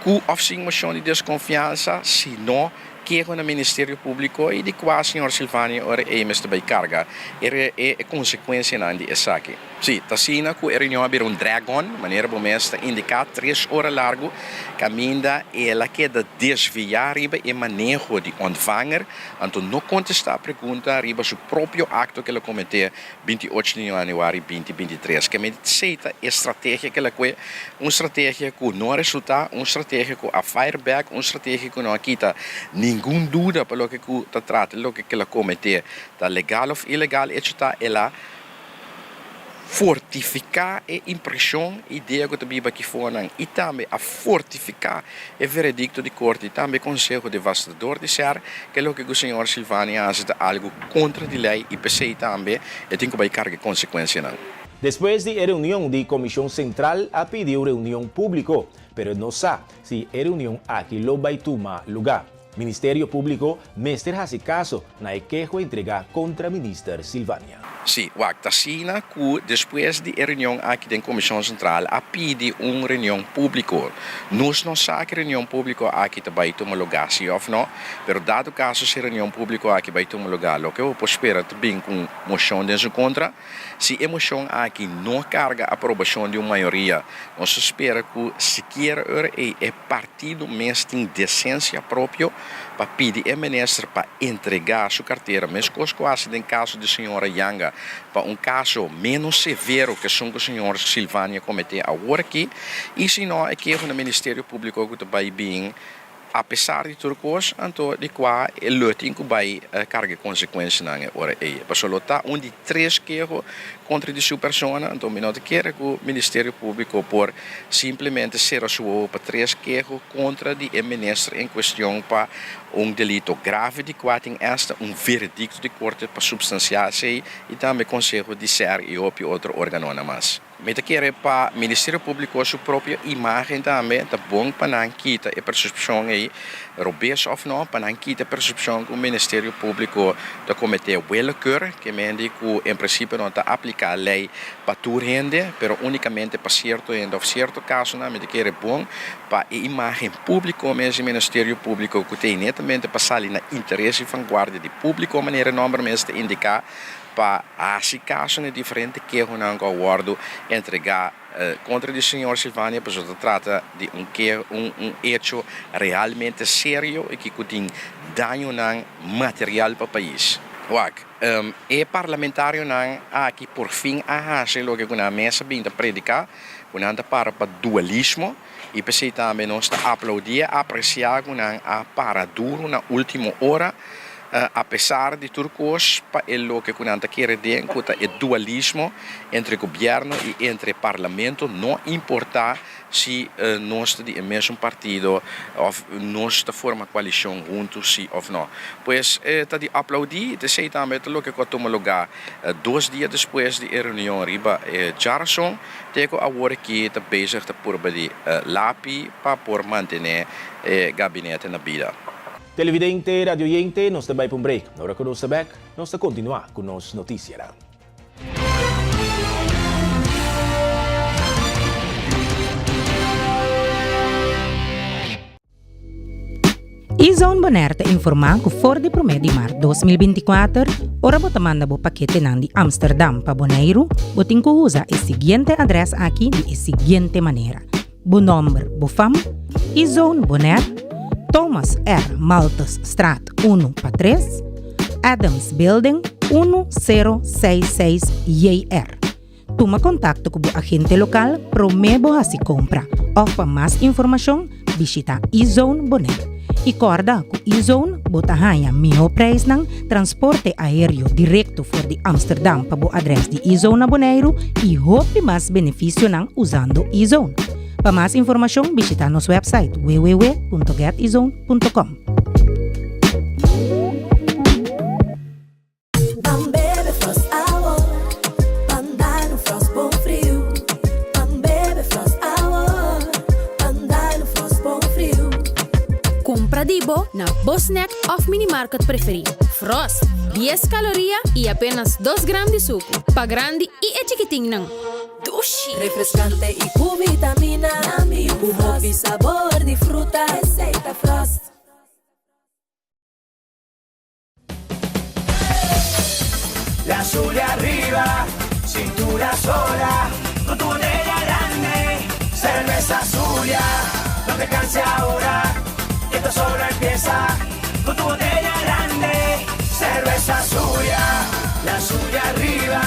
ku òf sin moshon di deskonfiansa, si no keho na Ministerio Públiko i di kua señor Silvania ora ei mester bai karga e konsekuensianan di esaki. Sí, ta asina ku e reunion a bira un drag-on, manera bo mes ta indiká, tres ora largu, kaminda el a keda desviá riba e maneho di ontvanger, anto no kontestá pregunta riba su propio akto ku el a kometé 28 di yanüari 2023. Ke mester esei ta e strategia ku el a kue, un strategia ku no a resultá, un strategia ku a fire back, un strategia ku no a kita ningun duda pa loke ku ta trata loke ku el a kometé ta legal òf ilegal, echo ta el a fortifiká e impreshon, idea ku ta biba aki fonan i tambe a fortifiká e veredikto di korte i tambe e konseho devastador di ser ke loke ku señor Silvani a hasi ta algu kontra di lei i p'esei tambe e tin ku bai karga e konsekuensianan. Despues di e reunion di Komishon Sentral a pidi un reunion públiko, pero no sa si e reunion aki lo bai tuma lugá. Ministerio Públiko mester hasi kaso na e keho entregá kontra Minister Silvania. Sí, wak, ta asina ku despues di e reunion aki den Komishon Sentral a pidi un reunion públiko. Nos no sa ki reunion públiko aki ta bai tuma lugá sí òf no, pero dado kaso si e reunion públiko aki bai tuma lugá loke bo por spera ta bin ku un moshon den su kontra. Si e moshon aki no karga aprobashon di un mayoria, nos ta spera ku sikiera ora ei e partido mes tin desensia propio pa pidi e minister pa entregá su kartera, meskos ku hasi den kaso di señora Janga, pa un kaso ménos severo ku esun ku señor Silvania kometé awor aki, i si no e keho na Ministerio Públiko ku ta bai bin Apesar di tur kos, anto di kua e lo tin ku bai karga e konsekuensianan e ora ei. Pasobra lo ta un di tres keho kontra di su persona, anto mi no ta kere ku Ministerio Públiko por simplemente sera su wowo pa tres keho kontra di e minister en kuestion pa un delito grave di kua tin esta un veredikto di korte pa supstansiá esei i tambe Konseho di ser i hopi otro organonan mas. Mi ta kere pa Ministerio Públiko su propio imágen tambe ta bon pa nan kita e persepshon ei, robes òf no, pa nan kita e persepshon ku Ministerio Públiko ta kometé willekeur, ke mende ku en prinsipio no ta apliká lei pa tur hende, pero únikamente pa sierto hende òf sierto kasonan. Mi ta kere bon pa e imágen públiko mes di Ministerio Públiko ku ta netamente pa sali na interes i vanguardia di públiko manera e nòmber mes ta indiká, pa hasi kaso na e diferente kehonan ku a wòrdu entregá kontra di señor Silvania pasobra ta trata di un keho un un echo realmente serio i ku tin dañonan material pa pais. Wak, e parlamentarionan aki por fin a hasi loke ku nan mes a bin ta prediká, ku nan ta para pa dualismo i p'esei tambe nos ta aplaudí i apresiá ku nan a para duru na último ora. Apesar di tur kos, pa e loke ku nan ta kere den ku ta e dualismo entre gobièrnu i entre parlamento, no importá si nos ta di e mesun partido òf nos ta forma koalishon huntu si òf no. Pues ta di aplaudí i ta esei tambe ta loke ku a tuma lugá dos dia despues di e reunion riba e djarason te ku awor aki ta bezig ta purba di lapi pa por mantené e gabinete na bida. Televidente, radioyente, nos ta bai pa un break. Ora ku nos ta bek, nos ta kontinuá ku nos notisianan. E-Zone Bonaire ta informá ku for di promé di mart 2024, ora bo ta manda bo paketenan di Amsterdam pa Boneiru, bo tin ku usa e siguiente adrès aki di e siguiente manera. Bo nòmber, bo fam, E-Zone Bonaire, Thomas R. Malthusstraat unu pa tres, Adams Building unu sero seis seis JR. Tuma kontakto ku bo agente lokal promé bo hasi kompra òf pa mas informashon bishita E-Zone Bonaire. I kòrda ku E-Zone bo ta haña mihó preisnan, transporte aéreo direkto for di Amsterdam pa bo adrès di E-Zone na Boneiru i hopi mas benefisionan usando E-Zone. Pa mas informashon bishita nos wèpsait www.getezone.com. Ban bebe Frost awor, ban dal un Frost bon friu. Ban bebe Frost awor, ban dal un Frost. Kumpra di bo na bo snack òf minimarket preferí. Frost, dies kaloria i apenas dos gram di suku. Pa grandi i e chikitinnan. Dushi! Refreskante i ku vitamina. Ku hopi sabor di fruta. Esei ta Frost. La Zulia arriba, cintura sola, con tu botella grande, cerveza Zulia, no te canses ahora, que esto solo empieza, con tu botella grande, cerveza Zulia, la Zulia arriba,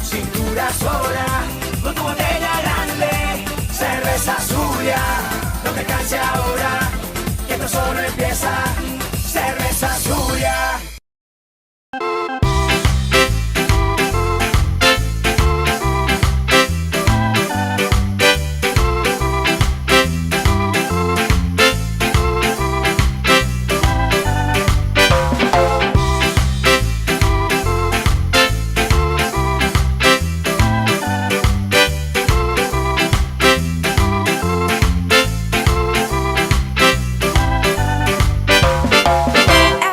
cintura sola, con tu botella grande, cerveza Zulia, no te canses ahora, que esto solo empieza, cerveza Zulia.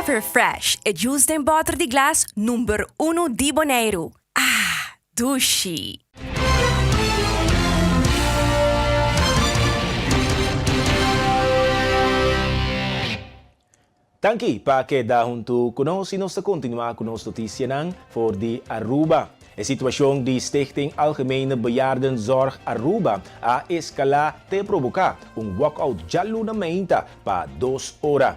Everfresh, e juice den bòter di glas number unu di Boneiru. Ah, dushi! Danki pa keda huntu ku nos i nos ta kontinuá ku nos notisianan for di Aruba. E situashon di Stichting Algemene Bejaardenzorg Aruba a eskalá te proboká un walkout djaluna meinta pa dos ora.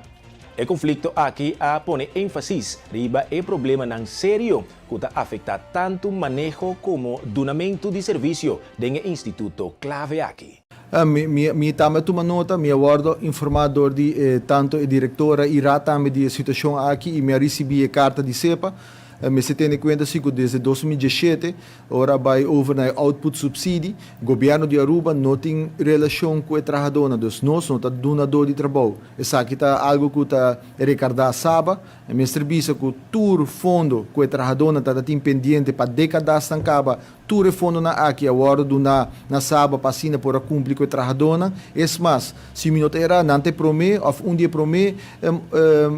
E konflikto aki a pone énfasis riba e problemanan serio ku ta afektá tantu maneho komo dunamentu di servisio den e instituto klave aki. Mi tambe a tuma nota, mi a wordo informa door di e tanto e directora y raad tambe di e situacion aki y mi a ricibi e carta di SEPA. Mester tene cuenta si cu desde 2017 ora a bay over na e output subsidie, gobierno di Aruba no tin relacion cu e trahadornan, dus nos no ta dunador di trabou. Esaki ta algo cu ta recarda Saba. Mester bisa cu tur fondo cu e trahadornan ta ta tin pendiente pa decadasnan caba Tur e fondonan aki a wòrdu duná na Saba pa asina por a kumpli ku e trahadónan. Es mas, si mi no ta erá, nan ta e promé òf un di e promé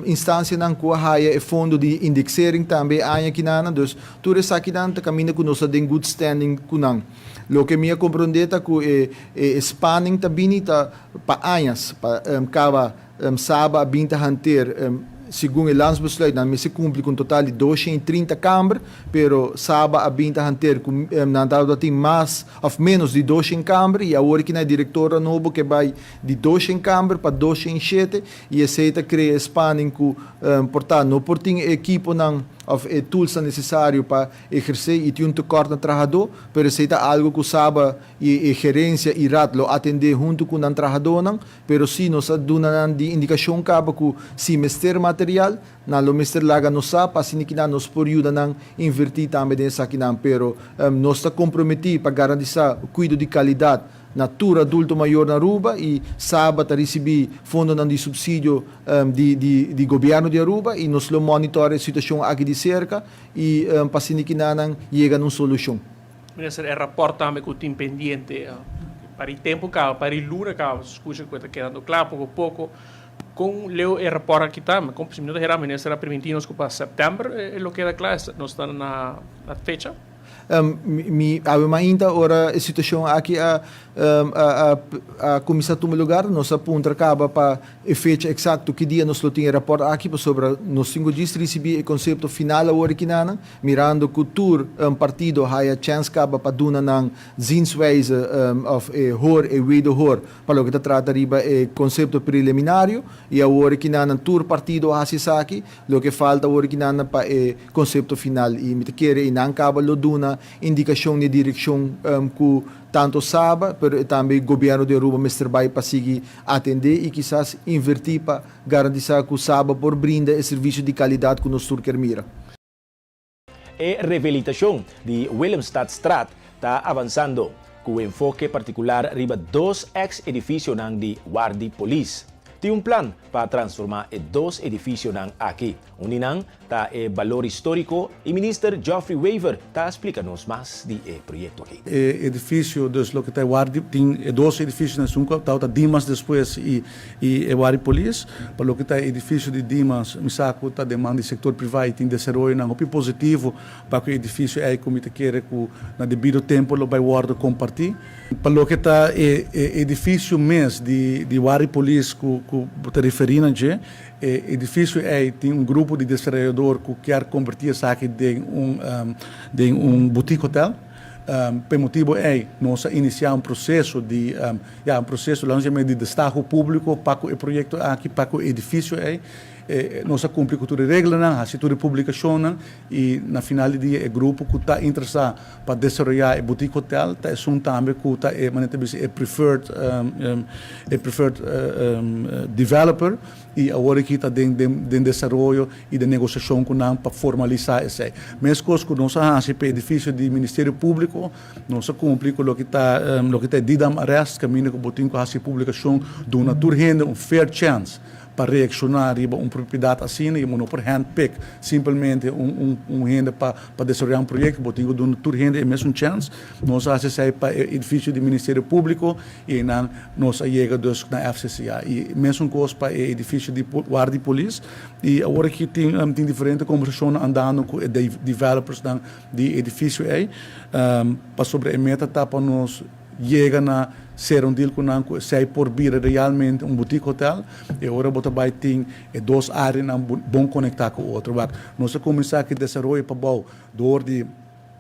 instansianan ku a haya e fondo di indexering tambe e aña akinana. Dus, tur esakinan ta kaminda ku nos ta den good standing ku nan. Loke mi a komprondé ta ku e e spanning ta bini ta pa añas, pa kaba Saba a bin ta hanteer segun e landsbesluit nan mester cumpli cu un total di 230 kamber, pero Saba a bin ta hanteer cu nan tabata tin mas of menos di 200 kamber y awor ki na e directora nobo ke bay di 200 kamber pa 207 y esey ta crea e spanning cu por ta no por tin e ekiponan of e toolsnan necesario pa eherce y tin un tekort na trahador, pero esey ta algo cu Saba y e gerencia y raad lo atende hunto cu nan trahadornan. Pero si nos a duna nan di indikashon kaba ku si mester material, nan lo mester laga nos sa pa asina kinan nos por yuda nan invertí tambe den esakinan. Pero nos ta komprometí pa garantisa kuido di kalidat na tur adulto mayor na Aruba i Saba ta risibí fondonan di supsidio di di di gobièrnu di Aruba i nos lo monitor e situashon aki di serka i pa asina kinan nan yega na un solushon. Minister, e raport tambe cu tin pendiente pa di tempo caba, pa di luna caba, su scucha cu e ta kedando cla poco poco. Con leu e raport aki ta? Mi si mi no ta hera, minister a priminti nos cu pa september e lo keda cla, nos ta na fecha? Mi awe mainta ora e situacion aki a a cuminsa tuma lugar, nos a puntra caba pa e fecha exacto ki dia nos lo tin e raport aki, pasobra nos tin cu djis ricibi e concepto final awor aki nanan. Mirando cu tur partido haya chens caba pa duna nan zienswijze of e hoor e wederhoor pa loke ta trata riba e concepto preliminario y awor kinan tur partido a haci esaki, loke falta awor kinan pa e concepto final y mi ta kere y nan caba lo duna indicacion di direccion cu tanto Saba pero tambe gobierno di Aruba mester bay pa sigui atende y kisas inverti pa garantisa cu Saba por brinda e servicio di calidad cu nos tur kier mira. E rehabilitashon di Willemstadstraat ta avansando, ku enfoke partikular riba dos eks edifisionan di Wardi Polis. Tin un plan pa transforma e dos edificionan aki. Un di nan ta e balor historico y Minister Geoffrey Wever ta splica nos mas di e proyecto aki. E edificio, dus loke ta e wardi, tin e dos edificionan, esun cu tabata Dimas despues y y e wardi polis. Pa loke ta e edificio di Dimas, mi sa cu ta den man di sector priva y tin desaroyonan hopi positivo pa cu e edificio ey cu mi ta kere cu na debido tempo lo bay wordo comparti. Pa loke ta e edificio mes di di wardi polis cu cu bo ta referi na dje, E edifisio ei tin un grupo di desaroyador ku kier kombertí esaki den un den un boutique hotel. Pa e motibu ei nos a inisiá un proseso di ya un proseso laat nos yam'é di destaho públiko pa ku e proyekto aki, pa ku e edifisio ei. Nos a kumpli ku tur e reglanan, hasi tur e publikashonnan i na final di dia e grupo ku ta interesá pa desaroyá e boutique hotel ta esun tambe ku ta e manera ta bisa e preferred e preferred developer i awor aki ta den den desaroyo i den negosiashon ku nan pa formalisá esei. Meskos ku nos a hasi pa e edifisio di Ministerio Públiko, nos a kumpli ku loke ta loke ta e Didam Arrest kaminda ku bo tin ku hasi publikashon duna tur hende un fair chance Pa reakshoná riba un propiedat asina i bo no por handpick simpelmente un un hende pa pa desaroyá un proyekto, bo tin ku duna tur hende e mesun chèns. Nos a hasi esei pa e edifisio di Ministerio Públiko i einan nos a yega dus na FCCA. I mesun kos pa e edifisio di Warda di Polis. I awor aki tin tin diferente kombersashonnan andando ku e developersnan di e edifisio ei pasobra e meta ta pa nos Yega na sera un deal ku nan ku esei por bira realmente un boutique hotel e ora bo ta bai tin e dos areanan bon konektá ku otro. Wak, nos a kuminsá ku e desaroyo pabou dor di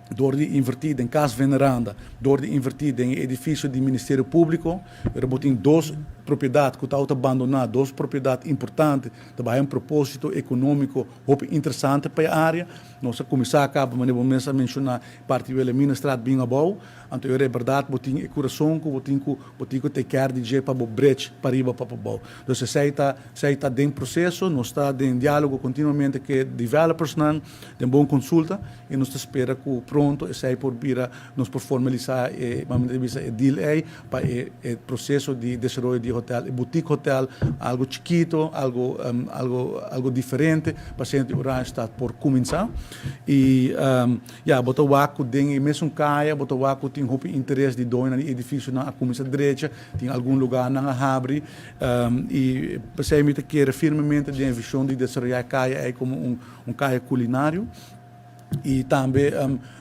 dor di invertí den Kas Veneranda, dor di invertí den e edifisio di Ministerio Públiko, pero bo tin dos propiedat ku tabata bandoná, dos propiedat importante ta bai un propósito ekonómiko hopi interesante pa e área. Nos a kuminsá kaba manera bo mes a menshoná parti Wilhelminastraat bin abou. Anto e ora e bèrdat bo tin e kurason ku bo tin ku bo tin ku take care di dje pa bo brech pariba pa pabou. Dus esei ta esei ta den proseso, nos ta den diálogo kontinuamente ku e developersnan, den bon konsulta i nos ta spera ku pronto esei por bira nos por formalisá e manera di bisa e deal ei pa e e proseso di desaroyo di e hotel, e boutique hotel, algo chikito, algo algo algo diferente pa sentro di Oranjestad por kuminsá i. Ya, bo ta wak ku den e mesun kaya bo ta wak ku tin hopi interes di doñonan di edifisionan a kuminsá drecha, tin algun lugánan a habri i p'esei mi ta kere firmemente den e vishon di desaroyá e kaya ei komo un un kaya kulinario i tambe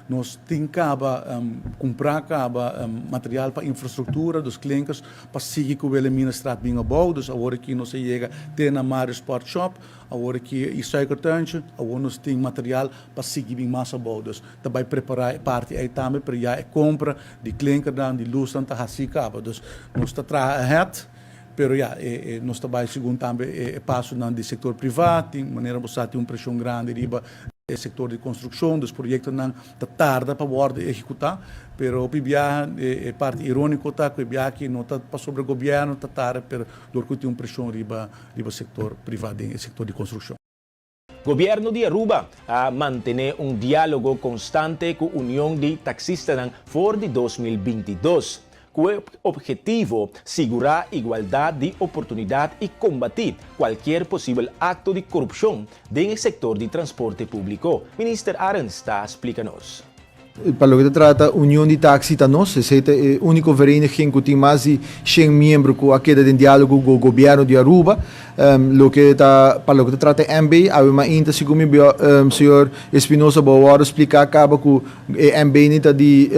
nos tin kaba kumprá kaba material pa infrastruktura, dus klinkers pa sigui ku Wilhelminastraat bin abou, dus awor aki nos a yega te na Mario Sport Shop. Awor aki e suikertuintje, awor nos tin material pa sigui bin mas abou. Dus ta bai prepará e parti ei tambe, pero ya e kompra di klinkernan, di lusnan ta hasí kaba. Dus nos ta traha ahead, pero ya, e nos ta bai segun tambe e pasonan di sektor privá. Tin, manera bo sa, tin un preshon grandi riba e sektor di konstrukshon, dus proyektonan ta tarda pa wòrdu ehekutá. Pero hopi biaha e parti iróniko ta ku e biaha aki no ta pasobra gobièrnu ta tarda, pero dor ku tin un preshon riba riba sector priva den e sector di construccion. Gobierno di Aruba a mantene un dialogo constante cu Union di Taxistanan for di 2022, cu e obhetivo sigura igualdad di oportunidad y combati cualkier posibel acto di corupcion den e sector di transporte publico, Minister Arends ta splica nos. Pa loke ta trata Union di Taxi ta nos, esei ta e úniko vereniging ku tin mas di shen miembro ku a keda den diálogo ku gobièrnu di Aruba. Loke ta pa loke ta trata e MB, awe mainta segun mi señor Espinosa bo a wòrdu spliká kaba ku e MB ni ta di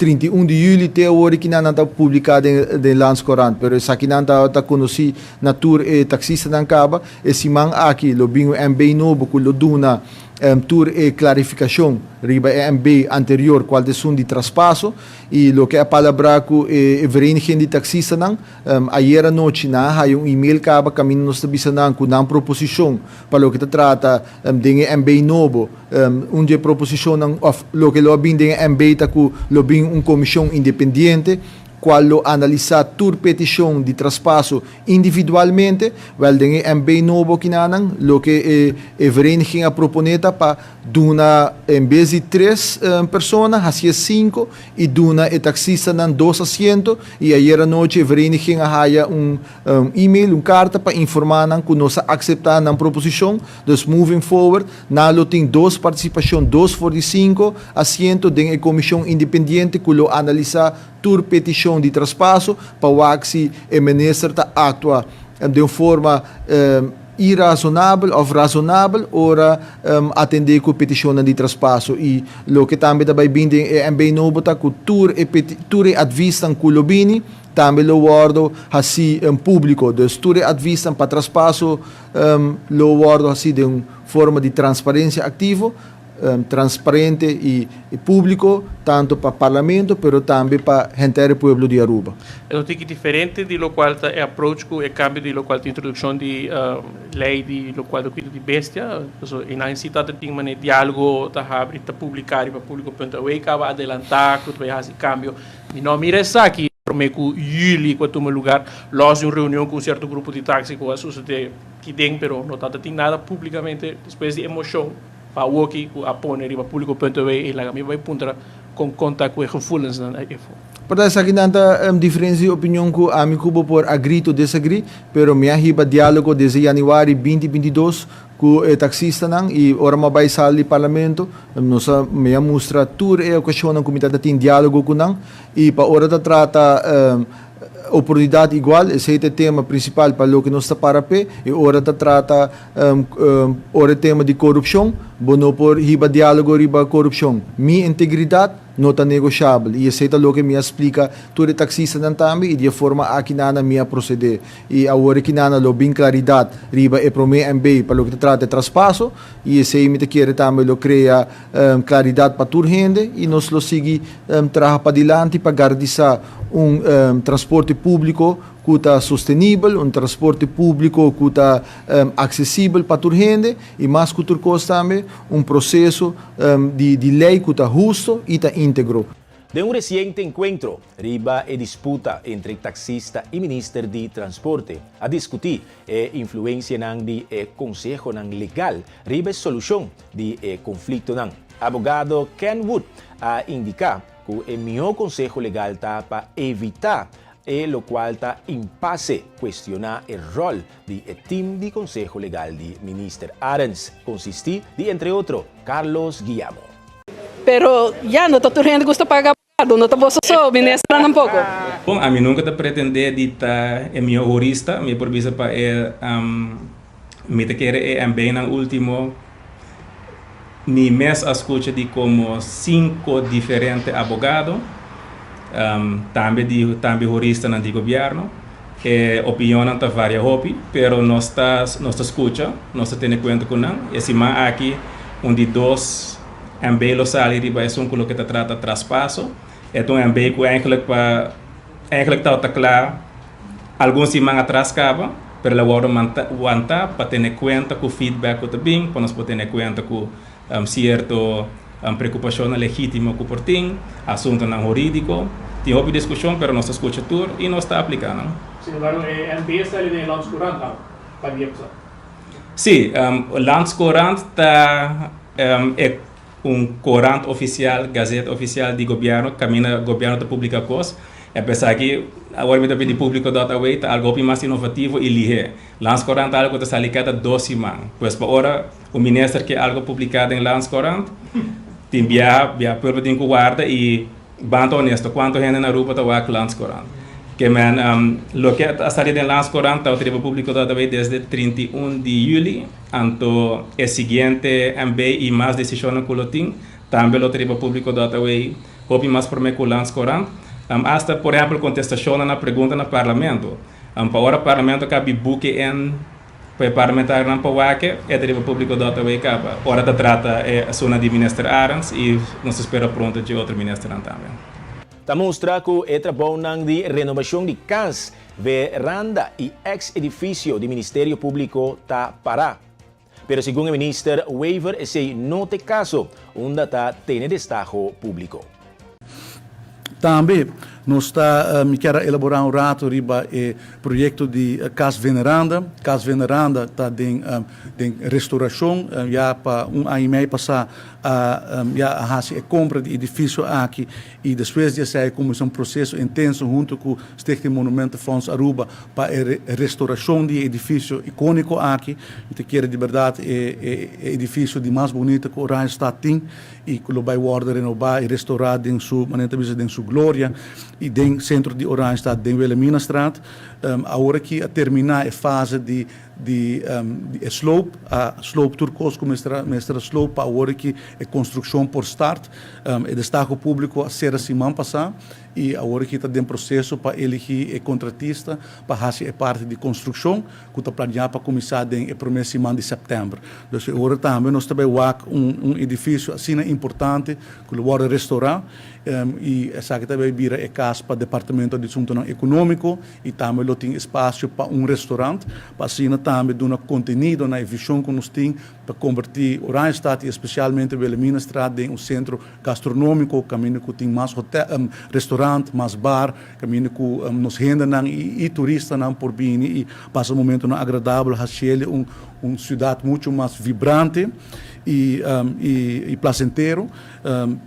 31 di yüli te awor ki nan ta publiká den den Landscourant, pero esakinan ta ta konosí na tur e taksistanan kaba. E siman aki lo bin un MB nobo ku lo duna Tur e klarifikashon riba e MB anterior kual ta esun di traspaso i loke a palabrá ku e vereniging di taksistanan. Ayer anochi nan a haya un email kaba kaminda nos ta bisa nan ku nan proposishon pa loke ta trata den e MB nobo, un di e proposishonnan òf loke lo a bin den e MB ta ku lo bin un komishon independiente. kual lo analisá tur petishon di traspaso individualmente. Wèl den e MB nobo kinanan loke e e vereniging a proponé ta pa duna en bes di tres persona hasié sinku i duna e taksistanan dos asiento i ayera nochi e vereniging a haya un email, un karta pa informá nan ku nos a akseptá nan proposishon. Dus moving forward nan lo tin dos partisipashon, dos for di sinku asiento den e komishon independiente ku lo analisá tur petishon di traspaso pa wak si e minister ta aktua den un forma irasonabel òf rasonabel ora atendé ku petishonnan di traspaso. I loke tambe ta bai bin den e MB nobo ta ku tur e tur e advisnan ku lo bini tambe lo wòrdu hasí públiko. Dus tur e advisnan pa traspaso lo wòrdu hasí den un forma di transparensia aktivo. transparente y publico tanto pa Parlamento pero tambe pa henter e pueblo di Aruba. E ta un tiki diferente di locual ta e approach cu e cambio di locual ta introduccion di ley di locual ta cuido di bestia. Pasobra einan si ta tin manera dialogo ta habri ta publica riba publico punto away caba adelanta cu ta bay haci cambio. Mi no a mira esaki prome cu juli cu a tuma lugar los di un reunion cu un cierto grupo di taxi cu a sucede kiden pero no ta tin nada publicamente despues di e mocion. Pa awoki ku a pone riba Público punto awe i laga mi bai puntra kon konta ku e gevoelensnan efo. Por ta esakinan ta diferencia di opinion ku ami ku bo por agree to disagree, pero mi a hiba dialogo desde januari 2022 ku e taxistanan i ora mi a bai sala di parlamento nos a mi a mustra tur e ocasionnan ku mi tabata tin dialogo ku nan i pa ora ta trata oportunidad igual esei ta e tema principal pa loke nos ta para p'e i ora ta trata Ora e tema di korupshon, bo no por hiba diálogo riba korupshon. Mi integridat no ta negoshabel i esei ta loke mi a splika tur e taksistanan tambe i di e forma aki nana mi a prosedé. I awor aki nana lo bin klaridat riba e promé MB pa loke ta trata e traspaso i esei mi ta kere tambe lo krea klaridat pa tur hende i nos lo sigui traha padilanti pa garantisa un transporte públiko ku ta sostenibel, un transporte públiko ku ta aksesibel pa tur hende i mas ku tur kos tambe un proseso di di lei ku ta husto i ta íntegro. Den un resiente enkuentro riba e disputa entre taksista i minister di transporte a diskutí e influensianan di e konsehonan legal riba e solushon di e konfliktonan. Abogado Ken Wood a indiká ku e mihó konseho legal ta pa evitá E locual ta impase cuestiona e rol di e team di conseho legal di Minister Arends, consisti di entre otro Carlos Guillamo. Pero ya no ta tur hende gusta paga abogado, no ta boso so, ministernan tampoco. Bon, ami nunca ta pretende di ta e miho hurista, mi por bisa pa e mi ta kere e MBnan ultimo Mi mes a scucha di como cinco diferente abogado, tambe di tambe huristanan di gobierno. E opinionnan ta varia hopi, pero nos ta nos ta scucha, nos ta tene cuenta cu nan. E siman aki un di dos MB lo sali riba esun cu loke ta trata traspaso. E ta un MB cu eigenlijk pa eigenlijk tabata cla Algun siman atras kaba, pero el a wòrdu wantá pa tene kuenta ku feedback ku ta bin, pa nos por tene kuenta ku sierto preokupashonnan legítimo ku por tin, asuntunan hurídiko. Tin hopi diskushon, pero nos ta skucha tur i nos ta apliká nan. Sin embargo, e MB a sali den e Landscourant awe, pa dia pasá. Sí, Landscourant ta e Un korant ofisial, gazet ofisial di gobièrnu, kaminda gobièrnu ta publiká kos. E apesar ki awor mi ta pidi públiko dòt away ta algu hopi mas inovativo i lihé. Landscourant ta algu ku ta sali kada dos siman. Pues pa ora un minister ke algu publiká den Landscourant, tin biaha, bia pueblo tin ku warda i ban ta honesto, kuantu hende na Aruba ta wak Landscourant? Ke men loke a sali den Landscourant tabata riba públiko dòt away desde 31 di yüli. Anto e siguiente MB i mas desishonnan ku lo tin, tambe lo ta riba Públiko dòt awe hopi mas promé ku Landscourant. Asta por ehèmpel kontestashonnan na pregunta na Parlamento. Pa ora Parlamento kabi buki en pa e parlamentarionan pa wak e ta riba Públiko dòt awe kaba. Ora ta trata e asunnan di Minister Arends i nos ta spera pronto dje otro ministernan tambe. Ta mustra ku e trabounan di renobashon di kas Veranda y ex edificio di Ministerio Publico ta para. Pero segun e minister Wever esey no t'e caso, unda ta tene destaho publico. Tambe Nos ta, mi kier a elaborá un rato riba e proyekto di Cas Veneranda. Cas Veneranda ta den den restaurashon, ya pa un aña i mei pasá a ya a hasi e kompra di edifisio aki i despues di esei a kuminsá un proseso intenso huntu ku Stichting Monumentenfonds Aruba pa e restaurashon di e edifisio ikóniko aki. Mi ta kere di bèrdat e e edifisio di mas bunita ku Oranjestad tin. i ku lo bai wòrdu renobá i restourá den su, manera ta bisa, den su gloria i den sentro di Oranjestad den Wilhelminastraat. Awor aki a terminá e fase di di di e sloop, a sloop tur kos ku mester a mester a sloop pa awor aki e konstrukshon por start. E destaho públiko a sera siman pasá i awor aki ta den proseso pa eligí e kontratista pa hasi e parti di konstrukshon. ku ta planeá pa kuminsá den e promé siman di sèptèmber. Dus e ora tambe nos ta bai wak un un edifisio asina importante ku lo wòrdu restourá i esaki ta bai bira e kas pa Departamento di Asuntunan Ekonómiko i tambe lo tin espasio pa un restorant pa asina tambe duna kontenido na e vishon ku nos tin pa kombertí Oranjestad i espesialmente Wilhelminastraat den un sentro gastronómiko kaminda ku tin mas hotel restorant, mas bar. Kaminda ku nos hendenan i turistanan por bini i pasa momentonan agradabel, hasiel un un siudat muchu mas vibrante i i plasentero.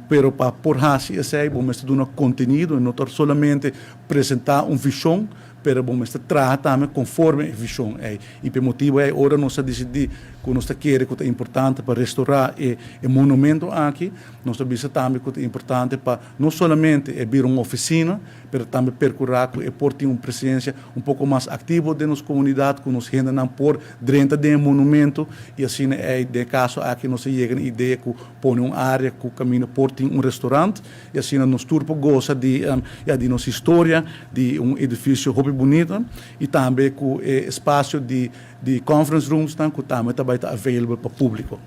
Pero pa por hasi esei bo mester duna kontenido i no ta solamente presentá un vishon, pero bo mester traha tambe konforme e vishon ei. I pa e motibu ei ora nos a disidí ku nos ta kere ku ta importante pa restourá e e monumento aki, nos ta bisa tambe ku ta importante pa No solamente e bira un oficina, pero tambe percura cu e por tin un presencia un poco mas activo den nos comunidad, cu nos hendenan por drenta den e monumento y asina ey den e caso aki nos a yega na e idea cu pone un area cu caminda por tin un restaurant y asina nos tur por goza di ya di nos historia di un edificio hopi bunita y tambe cu e espacio di di conference roomsnan cu tambe ta bay ta available pa publico.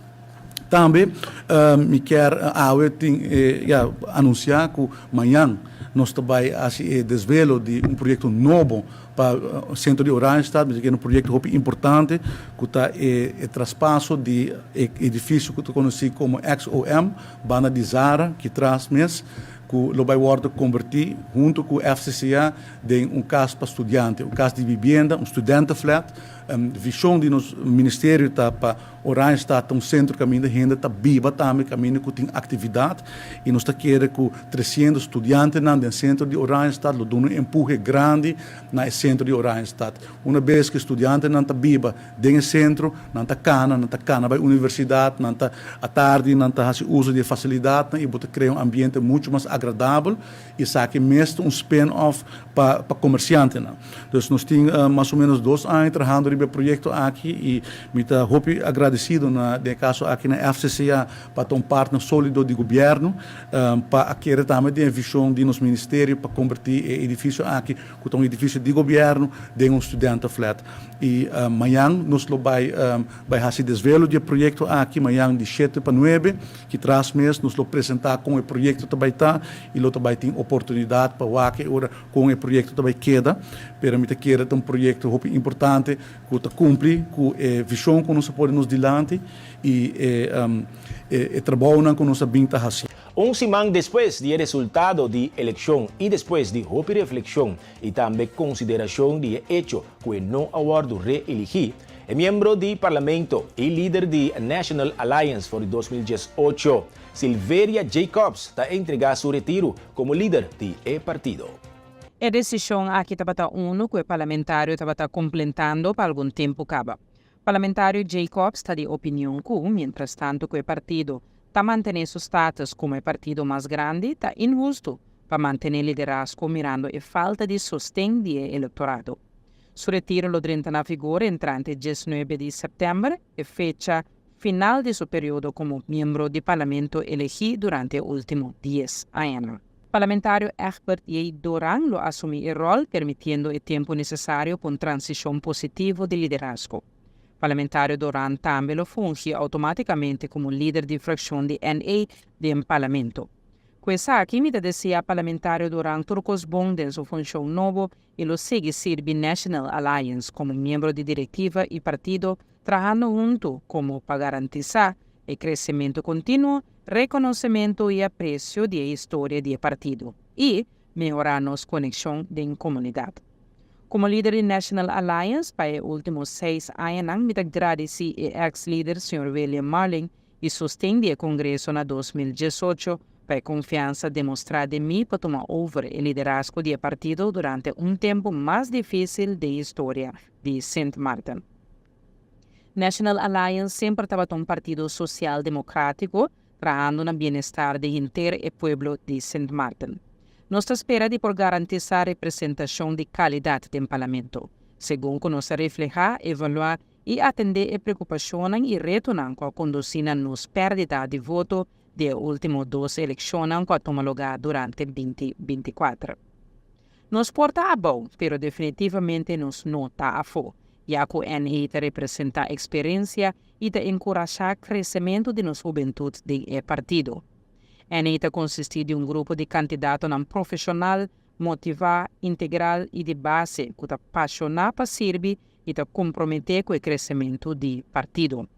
Tambe mi kier awe tin e ya anuncia cu mañan nos ta bay haci e desvelo di un proyecto nobo pa centro di Oranjestad. Mi ta kere un proyecto hopi importante cu ta e traspaso di e edificio cu ta conoci como XOM, banda di Zara, ki tras mes, cu lo bay wordo converti hunto cu FCCA den un cas pa studiante, un cas di bibienda, un studentenflat. Vision di nos ministerio ta pa Oranjestad ta un sentro kaminda hende ta biba tambe, kaminda ku tin aktividat i nos ta kere ku tresiendo studiantenan den sentro di Oranjestad lo duna un empuhe grandi na e sentro di Oranjestad. Una bes ku e studiantenan ta biba den e sentro, nan ta kana, nan ta kana bai universidat, nan ta atardi nan ta hasi uso di e fasilidatnan i bo ta krea un ambiente muchu mas agradabel. Esaki mes ta un spin off pa pa comerciantenan. Dus nos tin mas o menos dos aña trahando riba e proyecto aki y mi ta hopi agradecido na den e caso aki na FCCA pa ta un partner solido di gobierno pa a kere tambe den e vision di nos ministerio pa converti e edificio aki cu ta un edificio di gobierno den un studentenflat. Y mañan nos lo bay bay haci desvelo di e proyecto aki mañan di shete pa nuebe. Ki tras mes nos lo presentá kon e proyekto ta bai ta i lo ta bai tin oportunidat pa wak e ora kon e proyekto ta bai keda. Pero mi ta kere ta un proyekto hopi importante ku ta kumpli ku e vishon ku nos a pone nos dilanti i e e trabounan ku nos a bin ta hasi. Un siman despues di e resultado di elekshon i despues di hopi reflekshon i tambe konsiderashon di e echo ku e no a wòrdu reeligí, E miembro di Parlamento i lider di National Alliance for di 2018, Silveria Jacobs ta entregá su retiru komo lider di e partido. E desishon aki tabata unu ku e parlamentario tabata komplentando pa algun tempu kaba. Parlamentario Jacobs ta di opinion ku, mientrastantu ku e partido ta mantené su status komo e partido mas grandi, ta inhustu pa mantené liderazgo mirando e falta di sosten di e elektorado. Su retiro lo drenta na vigor entrante diesnuebe di sèptèmber, e fecha final di su periodo komo miembro di Parlamento elegí durante e último dies añanan. Parlamentario Egbert J. Doran lo asumí e ròl, permitiendo e tempu nesesario pa un transishon positivo di liderazgo. Parlamentario Doran tambe lo fungi outomátikamente komo lider di frakshon di NA den Parlamento. Ku esaki mi ta deseá Parlamentario Doran tur kos bon den su funshon nobo i lo sigui sirbi National Alliance komo miembro di direktiva i partido trahando huntu komo pa garantisá e kresementu kontinuo, rekonosementu i apresio di e historia di e partido i mehorá nos konekshon den komunidat. Komo lider di National Alliance pa e último seis añanan mi ta gradisí e eks lider señor William Marlin i sosten di e Kongreso na 2018 pa e konfiansa demostrá den mi pa tuma over e liderazgo di e partido durante un tempu mas difísil den historia di Sint Maarten. National Alliance semper tabata un partido sosial demokrátiko trahando na bienestar di henter e pueblo di Sint Maarten. Nos ta spera di por garantisá representashon di kalidat den Parlamento, segun ku nos ta reflehá, evaluá i atendé e preokupashonnan i retonan ku a kondusí na nos pèrdida di voto di e último dos elekshonnan ku a tuma lugá durante binti 24. Nos por ta abou, pero definitivamente nos no ta afó, ya ku NA ta representá eksperensia i ta enkurashá kresementu di nos hubentut den e partido. NA ta konsistí di un grupo di kandidatonan profeshonal, motivá, integral i di base ku ta pashoná pa sirbi i ta komprometé ku e kresementu di partido.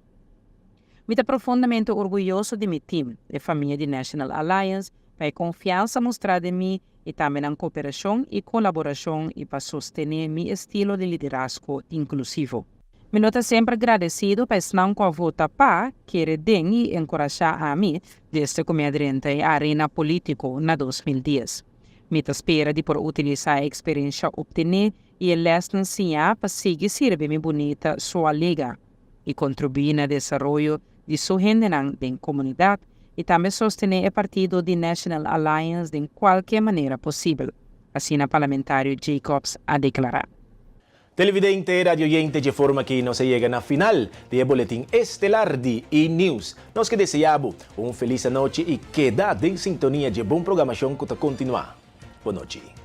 Mi ta profundamente orguyoso di mi tim, e famia di National Alliance, pa e konfiansa mustrá den mi i tambe nan koperashon i kolaborashon i pa sostené mi estilo di liderazgo inklusivo. Mi lo ta semper gradesido pa esnan ku a vota pa, kere den i enkurashá ami desde ku mi a drenta e arena polítiko na 2010. Mi ta spera di por utilisá e eksperensha optené i e lèsnan siñá pa sigui sirbi mi bunita Soaliga i kontribuí na desaroyo di su hendenan den komunidat i tambe sostené e partido di National Alliance den kualke manera posibel, asina parlamentario Jacobs a deklará. Televidente, radioyente, dje forma aki nos a yega na final di e boletin estelar di E-News. Nos ke desea bo un felis anochi i keda den sintonia dje bon programashon ku ta kontinuá. Bon nochi.